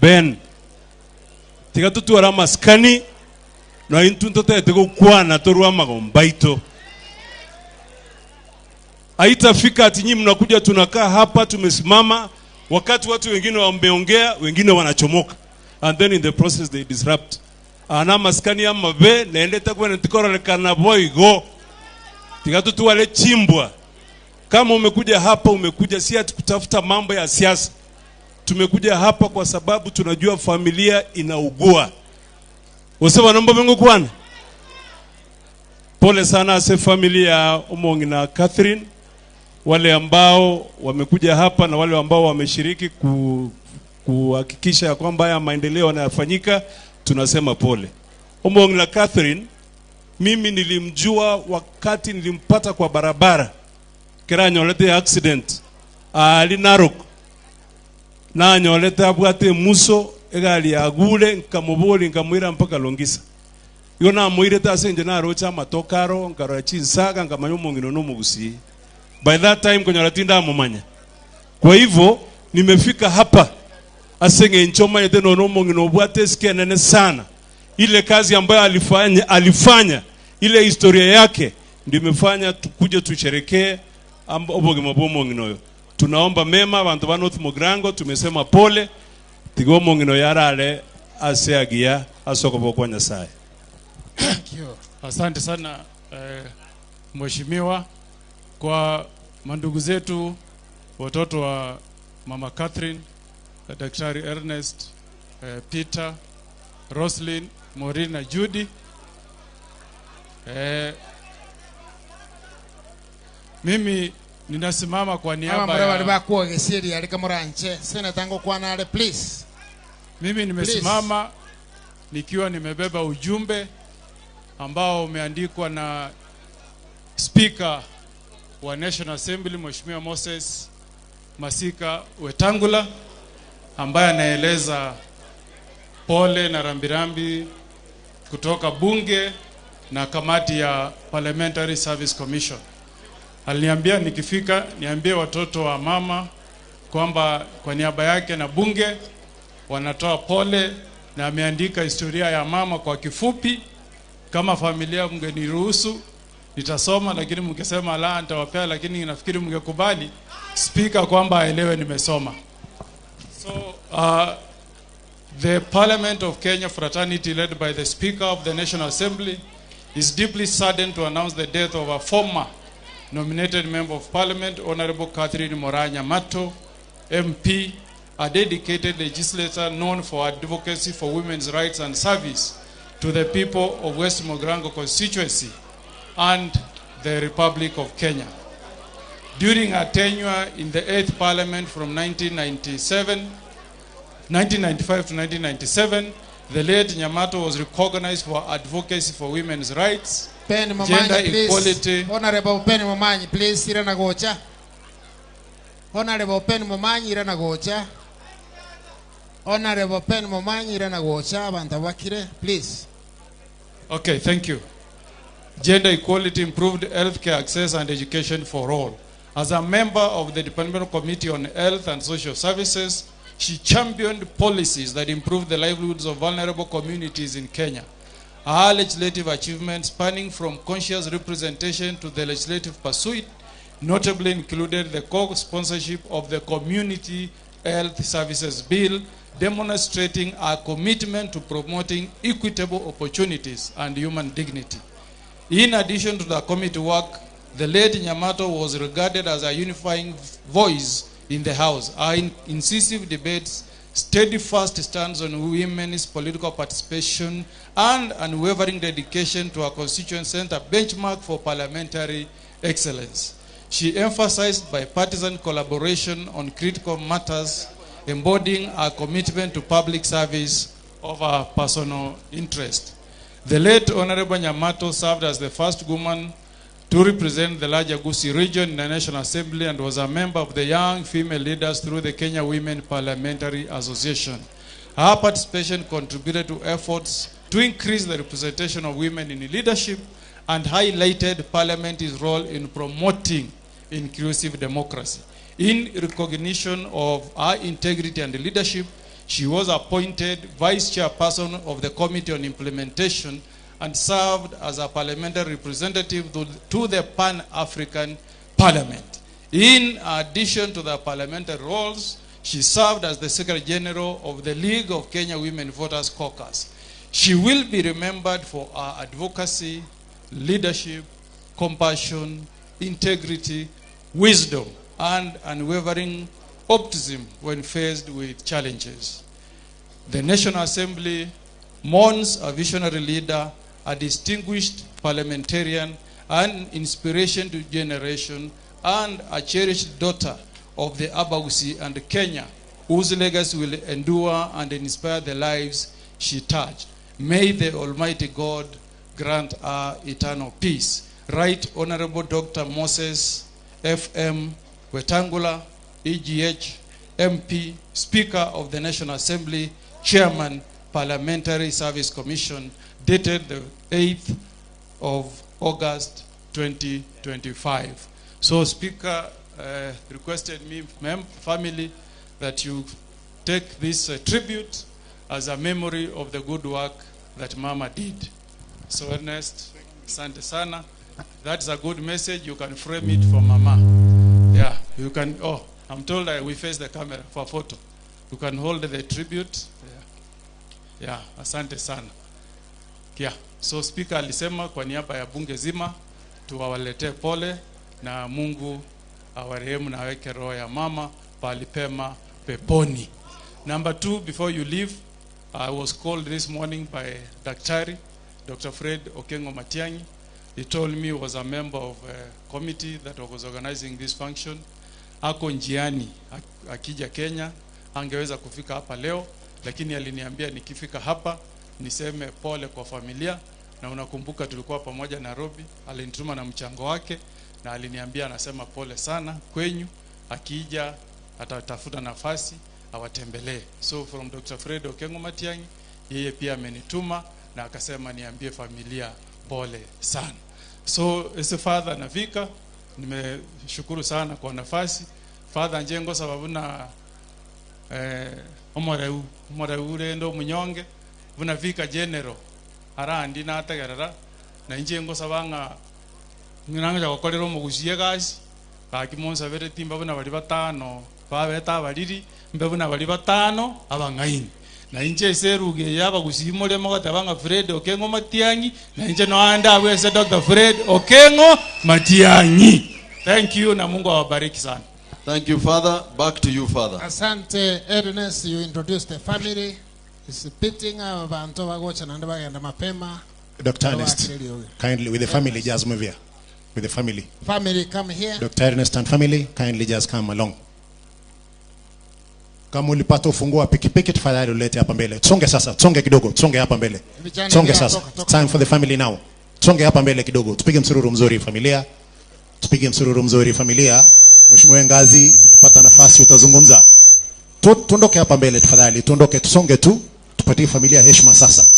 C: Ben tiga tutwara amaskani na intu ntotete gukwana torwa magombaito. Haitafika ati nyinyi mnakuja tunakaa hapa tumesimama, wakati watu wengine wameongea, wengine wanachomoka, and then in the process they disrupt. Ana maskani ya mabe naendeta kwa ntikorolekana boigo tigatu wale chimbwa. Kama umekuja hapa, umekuja si ati kutafuta mambo ya siasa. Tumekuja hapa kwa sababu tunajua familia inaugua. Usema nomba Mungu kwana. Pole sana ase familia ya Omong'ina Catherine, wale ambao wamekuja hapa na wale ambao wameshiriki kuhakikisha kwamba haya maendeleo yanafanyika, tunasema pole. Omong'ina Catherine mimi nilimjua wakati nilimpata kwa barabara keranyolete accident ali Narok, na nyolete abwate muso egali agule nkamuboli nkamwira mpaka Longisa. Yo na muireta asenje na rocha matokaro nkarora chinsaga nkamanya omong'ina no mugusi. By that time konyora tinda mumanya. Kwa hivyo nimefika hapa asenge nchoma yete no omong'ina obwate sikenene sana. Ile kazi ambayo alifanya ile historia yake ndio imefanya tukuje tusherekee obogima bw'omong'ina oyo. Tunaomba mema bantu ba North Mugirango, tumesema pole tigo omong'ina yarale aseagia asoko kwa Nyasaye.
A: Thank you.
I: Asante sana mheshimiwa, kwa mandugu zetu watoto wa Mama Catherine, Daktari Ernest, Peter, Roslyn, Maureen na Judy. Mimi ninasimama kwa niaba ya
A: please.
I: Mimi nimesimama nikiwa nimebeba ujumbe ambao umeandikwa na Speaker wa National Assembly Mheshimiwa Moses Masika Wetangula, ambaye anaeleza pole na rambirambi kutoka bunge na kamati ya Parliamentary Service Commission. Aliniambia nikifika niambie watoto wa mama kwamba kwa niaba yake na bunge wanatoa pole, na ameandika historia ya mama kwa kifupi. Kama familia mngeniruhusu nitasoma, lakini mngesema la nitawapea, lakini nafikiri mngekubali speaker kwamba aelewe nimesoma. So the Parliament of Kenya fraternity led by the Speaker of the National Assembly is deeply saddened to announce the death of a former Nominated Member of Parliament, Honorable Catherine Moraa Nyamato, MP, a dedicated legislator known for advocacy for women's rights and service to the people of West Mugirango constituency and the Republic of Kenya. During her tenure in the 8th Parliament from 1995 to 1997, the late Nyamato was recognized for advocacy for women's rights,
J: Ben
I: gender
J: Momanyi, please.
I: equality.
J: Honorable Ben Momanyi, please. Irana gocha. Honorable Ben Momanyi, irana gocha. Honorable Ben Momanyi, irana gocha. Abantu bakire, please.
I: Okay, thank you. Gender equality, improved healthcare access and education for all. As a member of the Departmental Committee on Health and Social Services, she championed policies that improved the livelihoods of vulnerable communities in Kenya. Her legislative achievements, spanning from conscious representation to the legislative pursuit, notably included the co-sponsorship of the Community Health Services Bill, demonstrating her commitment to promoting equitable opportunities and human dignity. In addition to the committee work, the late Nyamato was regarded as a unifying voice in the House. Her incisive debates, steadfast stance on women's political participation, and unwavering dedication to her constituent set a benchmark for parliamentary excellence. She emphasized bipartisan collaboration on critical matters, embodying her commitment to public service over personal interest. The late Honorable Nyamato served as the first woman to represent the larger Gusii region in the National Assembly and was a member of the Young Female Leaders through the Kenya Women Parliamentary Association. Her participation contributed to efforts to increase the representation of women in leadership and highlighted Parliament's role in promoting inclusive democracy. In recognition of her integrity and leadership, she was appointed Vice Chairperson of the Committee on Implementation and served as a parliamentary representative to the Pan-African Parliament. In addition to the parliamentary roles, she served as the Secretary General of the League of Kenya Women Voters Caucus. She will be remembered for her advocacy, leadership, compassion, integrity, wisdom, and unwavering optimism when faced with challenges. The National Assembly mourns a visionary leader, a distinguished parliamentarian, an inspiration to generation, and a cherished daughter of the Abagusii and Kenya, whose legacy will endure and inspire the lives she touched. May the Almighty God grant her eternal peace. Right Honorable Dr. Moses F.M. Wetangula, EGH, MP, Speaker of the National Assembly, Chairman, Parliamentary Service Commission, dated the 8th of August 2025. So Speaker requested me, family, that you take this tribute as a memory of the good work that Mama did. So Ernest, asante sana. That's a good message. You can frame it for Mama. Yeah, you can. Oh, I'm told we face the camera for a photo. You can hold the tribute. Yeah, yeah, asante sana. Yeah. So Speaker alisema kwa niaba ya bunge zima tuwawaletee pole na Mungu awarehemu na aweke roho ya mama pahali pema peponi. Number two, before you leave, I was called this morning by Daktari, Dr. Fred Okengo Matiang'i. He told me he was a member of a committee that was organizing this function. Ako njiani akija Kenya, angeweza kufika hapa leo, lakini aliniambia nikifika hapa niseme pole kwa familia. Na unakumbuka tulikuwa pamoja Nairobi, alinituma na mchango wake na aliniambia anasema pole sana kwenyu, akija atatafuta nafasi awatembelee. So from Dr. Fred Okengo Matiang'i, yeye pia amenituma na akasema niambie familia pole sana. So as a father nafika, nimeshukuru sana kwa nafasi. Father njengo sababu na omoreu rendo munyonge bunafika general arandi nategerera na njengo sabanga nginanga gokorera omugusie gasi baki monsabere timba buna bari batano babeta abariri mbe buna bari batano abang'aini na inche seruge yabagusie more mogatabanga Fred Okengo Matiang'i na inche no anda abwese Dr. Fred Okengo Matiang'i. Thank you na Mungu awabariki sana.
P: Thank you, Father. Back to you, Father.
J: Asante Ernest, you introduced the family. It's pitting abantu bagocha nande bagenda mapema.
E: Dr. Ernest, kindly with the family just move here. With the family.
J: Family come here.
E: Dr. Ernest and family kindly just come along. Kama ulipata ufunguo wa pikipiki tafadhali ulete hapa mbele. Tusonge sasa, tusonge kidogo, tusonge hapa mbele. Tusonge sasa. Time for the family now. Tusonge hapa mbele kidogo. Tupige msururu mzuri familia. Tupige msururu mzuri familia. Mheshimiwa Ngazi, ukipata nafasi utazungumza. Tuondoke hapa mbele tafadhali. Tuondoke, tusonge tu. Tupatie familia heshima sasa.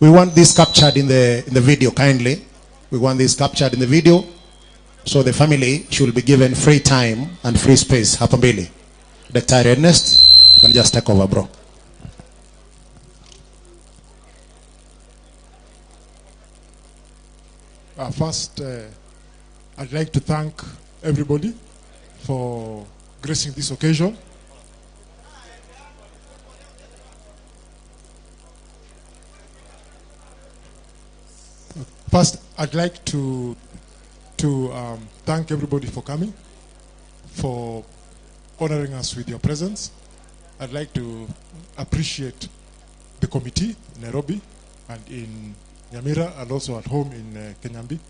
E: We want this captured in the video kindly. We want this captured in the video. So the family should be given free time and free space hapa mbele. Dr. Ernest, you can just take over, bro.
K: First, I'd like to thank everybody for gracing this occasion. First, I'd like to thank everybody for coming, for honoring us with your presence. I'd like to appreciate the committee in Nairobi and in Nyamira and also at home in Kenyambi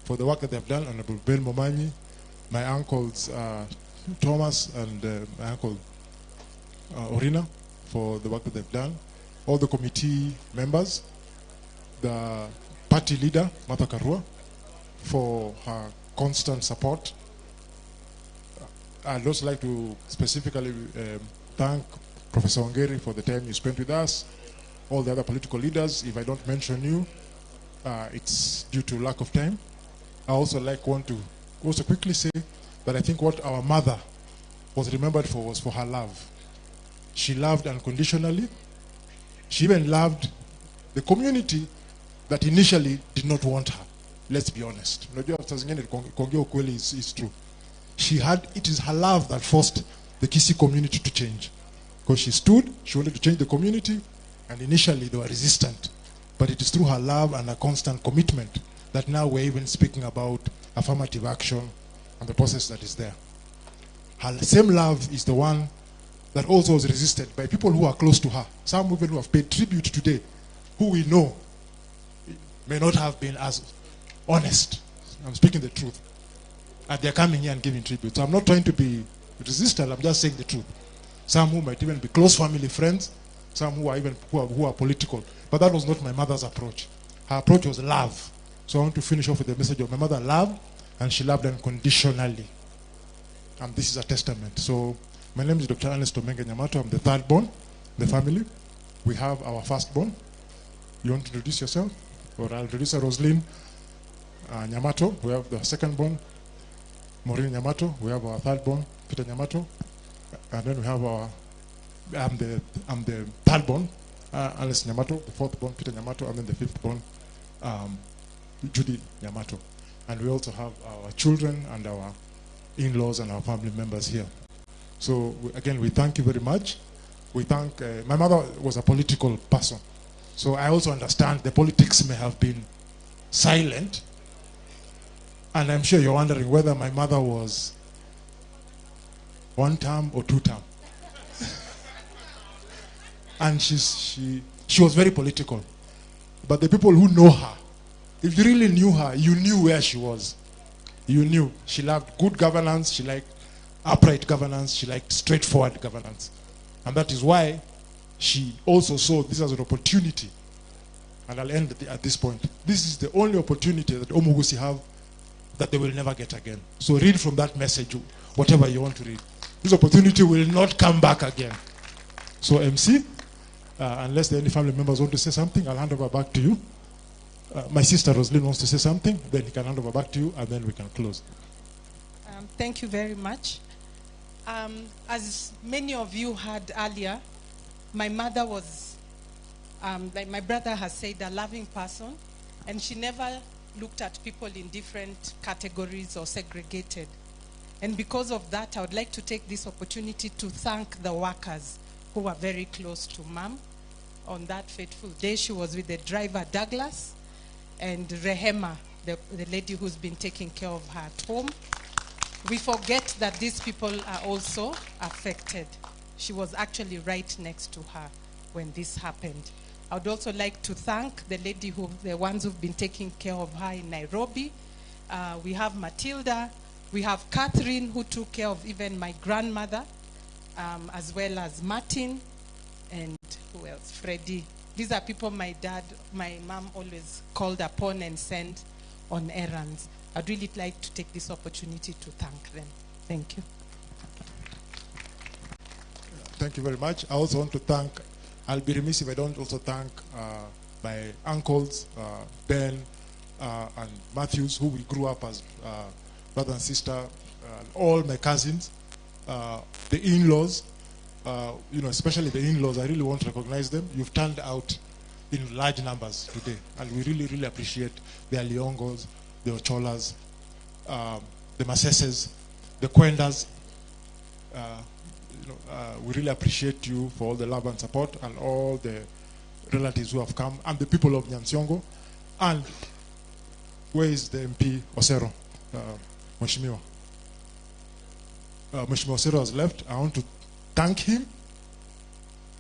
K: for the work that they've done. Honorable Ben Momanyi, my uncles Thomas and my uncle Orina for the work that they've done, all the committee members, the party leader, Martha Karua, for her constant support. I'd also like to specifically thank Professor Ongeri for the time you spent with us, all the other political leaders. If I don't mention you, it's due to lack of time. I also want to also quickly say that I think what our mother was remembered for was for her love. She loved unconditionally. She even loved the community that initially did not want her. Let's be honest. Is true. It is her love that forced the Kisii community to change. Because she stood, she wanted to change the community, and initially they were resistant. But it is through her love and her constant commitment that now we're even speaking about affirmative action and the process that is there. Her same love is the one that also was resisted by people who are close to her. Some women who have paid tribute today, who we know may not have been as honest. I'm speaking the truth. And they're coming here and giving tribute. So I'm not trying to be resistant, I'm just saying the truth. Some who might even be close family friends, some who are even who are political. But that was not my mother's approach. Her approach was love. So I want to finish off with the message of my mother loved, and she loved unconditionally. And this is a testament. So my name is Dr. Ernest Omenge Nyamato. I'm the third born in the family. We have our firstborn. You want to introduce yourself? Or I'll introduce Roslyn Nyamato. We have the second born, Maureen Nyamato. We have our third born, Peter Nyamato. And then we have our, I'm the third born, Alice Nyamato, the fourth born, Peter Nyamato, and then the fifth born, Judy Nyamato. And we also have our children and our in-laws and our family members here. So again, we thank you very much. We thank, my mother was a political person. So I also understand the politics may have been silent. And I'm sure you're wondering whether my mother was one term or two term. And she was very political. But the people who know her, if you really knew her, you knew where she was. You knew. She loved good governance. She liked upright governance. She liked straightforward governance. And that is why she also saw this as an opportunity. And I'll end at this point. This is the only opportunity that Omugusi have that they will never get again. So read from that message, whatever you want to read. This opportunity will not come back again. So MC, unless there are any family members want to say something, I'll hand over back to you. My sister Roslyn wants to say something, then he can hand over back to you, and then we can close.
W: Thank you very much. As many of you heard earlier, my mother was, like my brother has said, a loving person, and she never looked at people in different categories or segregated. And because of that, I would like to take this opportunity to thank the workers who were very close to Mom. On that fateful day, she was with the driver, Douglas, and Rehema, the lady who's been taking care of her at home. We forget that these people are also affected. She was actually right next to her when this happened. I would also like to thank the lady who, the ones who've been taking care of her in Nairobi. We have Matilda, we have Catherine, who took care of even my grandmother, as well as Martin, and who else? Freddie. These are people my dad, my mom always called upon and sent on errands. I'd really like to take this opportunity to thank them. Thank you.
K: Thank you very much. I also want to thank, I'll be remiss if I don't also thank my uncles, Ben and Matthews, who we grew up as brother and sister, all my cousins, the in-laws, you know, especially the in-laws, I really want to recognize them. You've turned out in large numbers today, and we really, really appreciate the Aliongos, the Ocholas, the Maseses, the Kwendas. You know, we really appreciate you for all the love and support, and all the relatives who have come, and the people of Nyansiongo. And where is the MP Osero? Mheshimiwa. Mheshimiwa Osero has left. I want to thank him.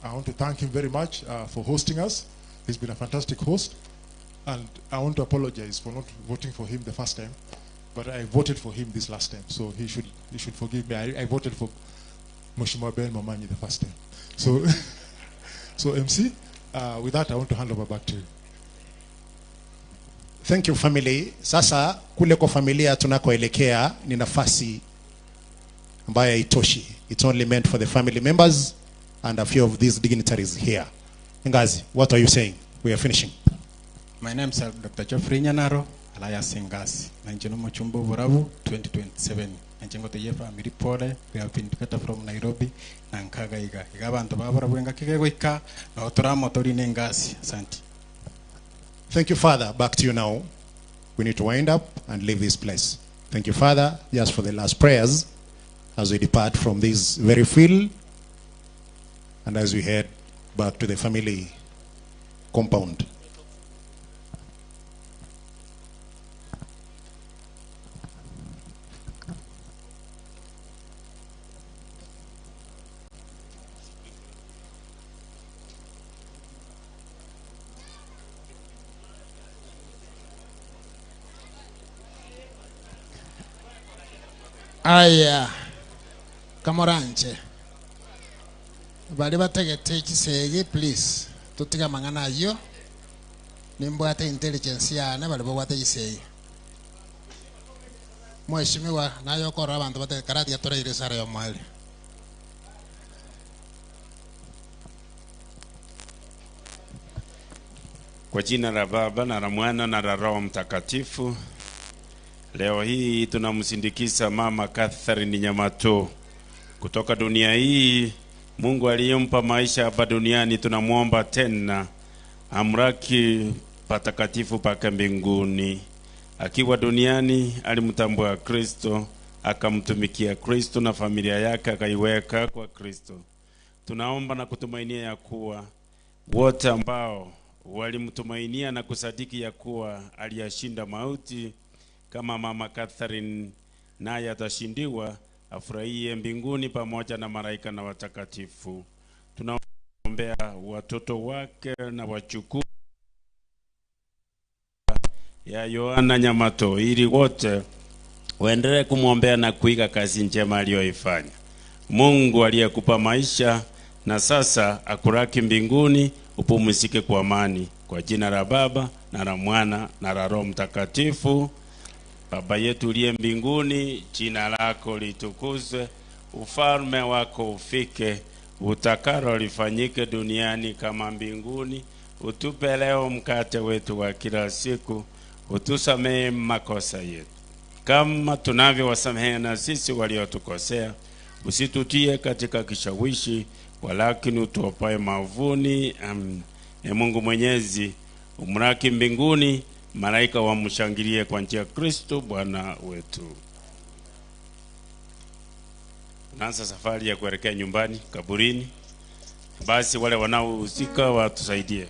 K: I want to thank him very much for hosting us. He's been a fantastic host. And I want to apologize for not voting for him the first time, but I voted for him this last time, so he should forgive me. I voted for Mheshimiwa Ben Momanyi the first time. So, so MC, with that, I want to hand over back to you.
E: Thank you, family. Sasa kule kwa familia tunakoelekea ni nafasi ambayo haitoshi. It's only meant for the family members and a few of these dignitaries here. Ngazi, what are you saying? We are finishing.
M: My name is Dr. Geoffrey Nyanaro, alias Ngazi. Nanjino Chumbo Burabu, 2027. Nanjengo te yefa miripole, we have been together from Nairobi, nankaga iga. Iga bantu baburabu engakige goika, na otora motori ne Ngazi. Asante.
E: Thank you, Father. Back to you now. We need to wind up and leave this place. Thank you, Father, just for the last prayers as we depart from this very field and as we head back to the family compound.
J: Aya kamoranche bali bategete chisegi, please tutiga mang'ana ayo nimbwate intelligence yane bali babwate chisegi. Mheshimiwa nayo kora abantu bate karati yatoreire sare yo mwali.
N: Kwa jina la Baba na la Mwana na la Roho Mtakatifu. Leo hii tunamsindikiza Mama Catherine Nyamato kutoka dunia hii. Mungu aliyempa maisha hapa duniani, tunamuomba tena amraki patakatifu pake mbinguni. Akiwa duniani alimtambua Kristo, akamtumikia Kristo na familia yake akaiweka kwa Kristo. Tunaomba na kutumainia ya kuwa wote ambao walimtumainia na kusadiki ya kuwa aliyashinda mauti kama Mama Catherine, naye atashindiwa, afurahie mbinguni pamoja na malaika na watakatifu. Tunaombea watoto wake na wachukuu ya Yohana Nyamato, ili wote waendelee kumwombea na kuiga kazi njema aliyoifanya. Mungu aliyekupa maisha na sasa akuraki mbinguni, upumzike kwa amani. Kwa jina la Baba na la Mwana na la Roho Mtakatifu. Baba yetu uliye mbinguni, jina lako litukuzwe, ufalme wako ufike, utakalo lifanyike duniani kama mbinguni. Utupe leo mkate wetu wa kila siku, utusamehe makosa yetu kama tunavyowasamehe na sisi waliotukosea, usitutie katika kishawishi, walakini utuopoe maovuni. Amen. Mungu Mwenyezi, umraki mbinguni, malaika wamshangilie kwa njia ya Kristo Bwana wetu. Tunaanza safari ya kuelekea nyumbani, kaburini. Basi wale wanaohusika watusaidie.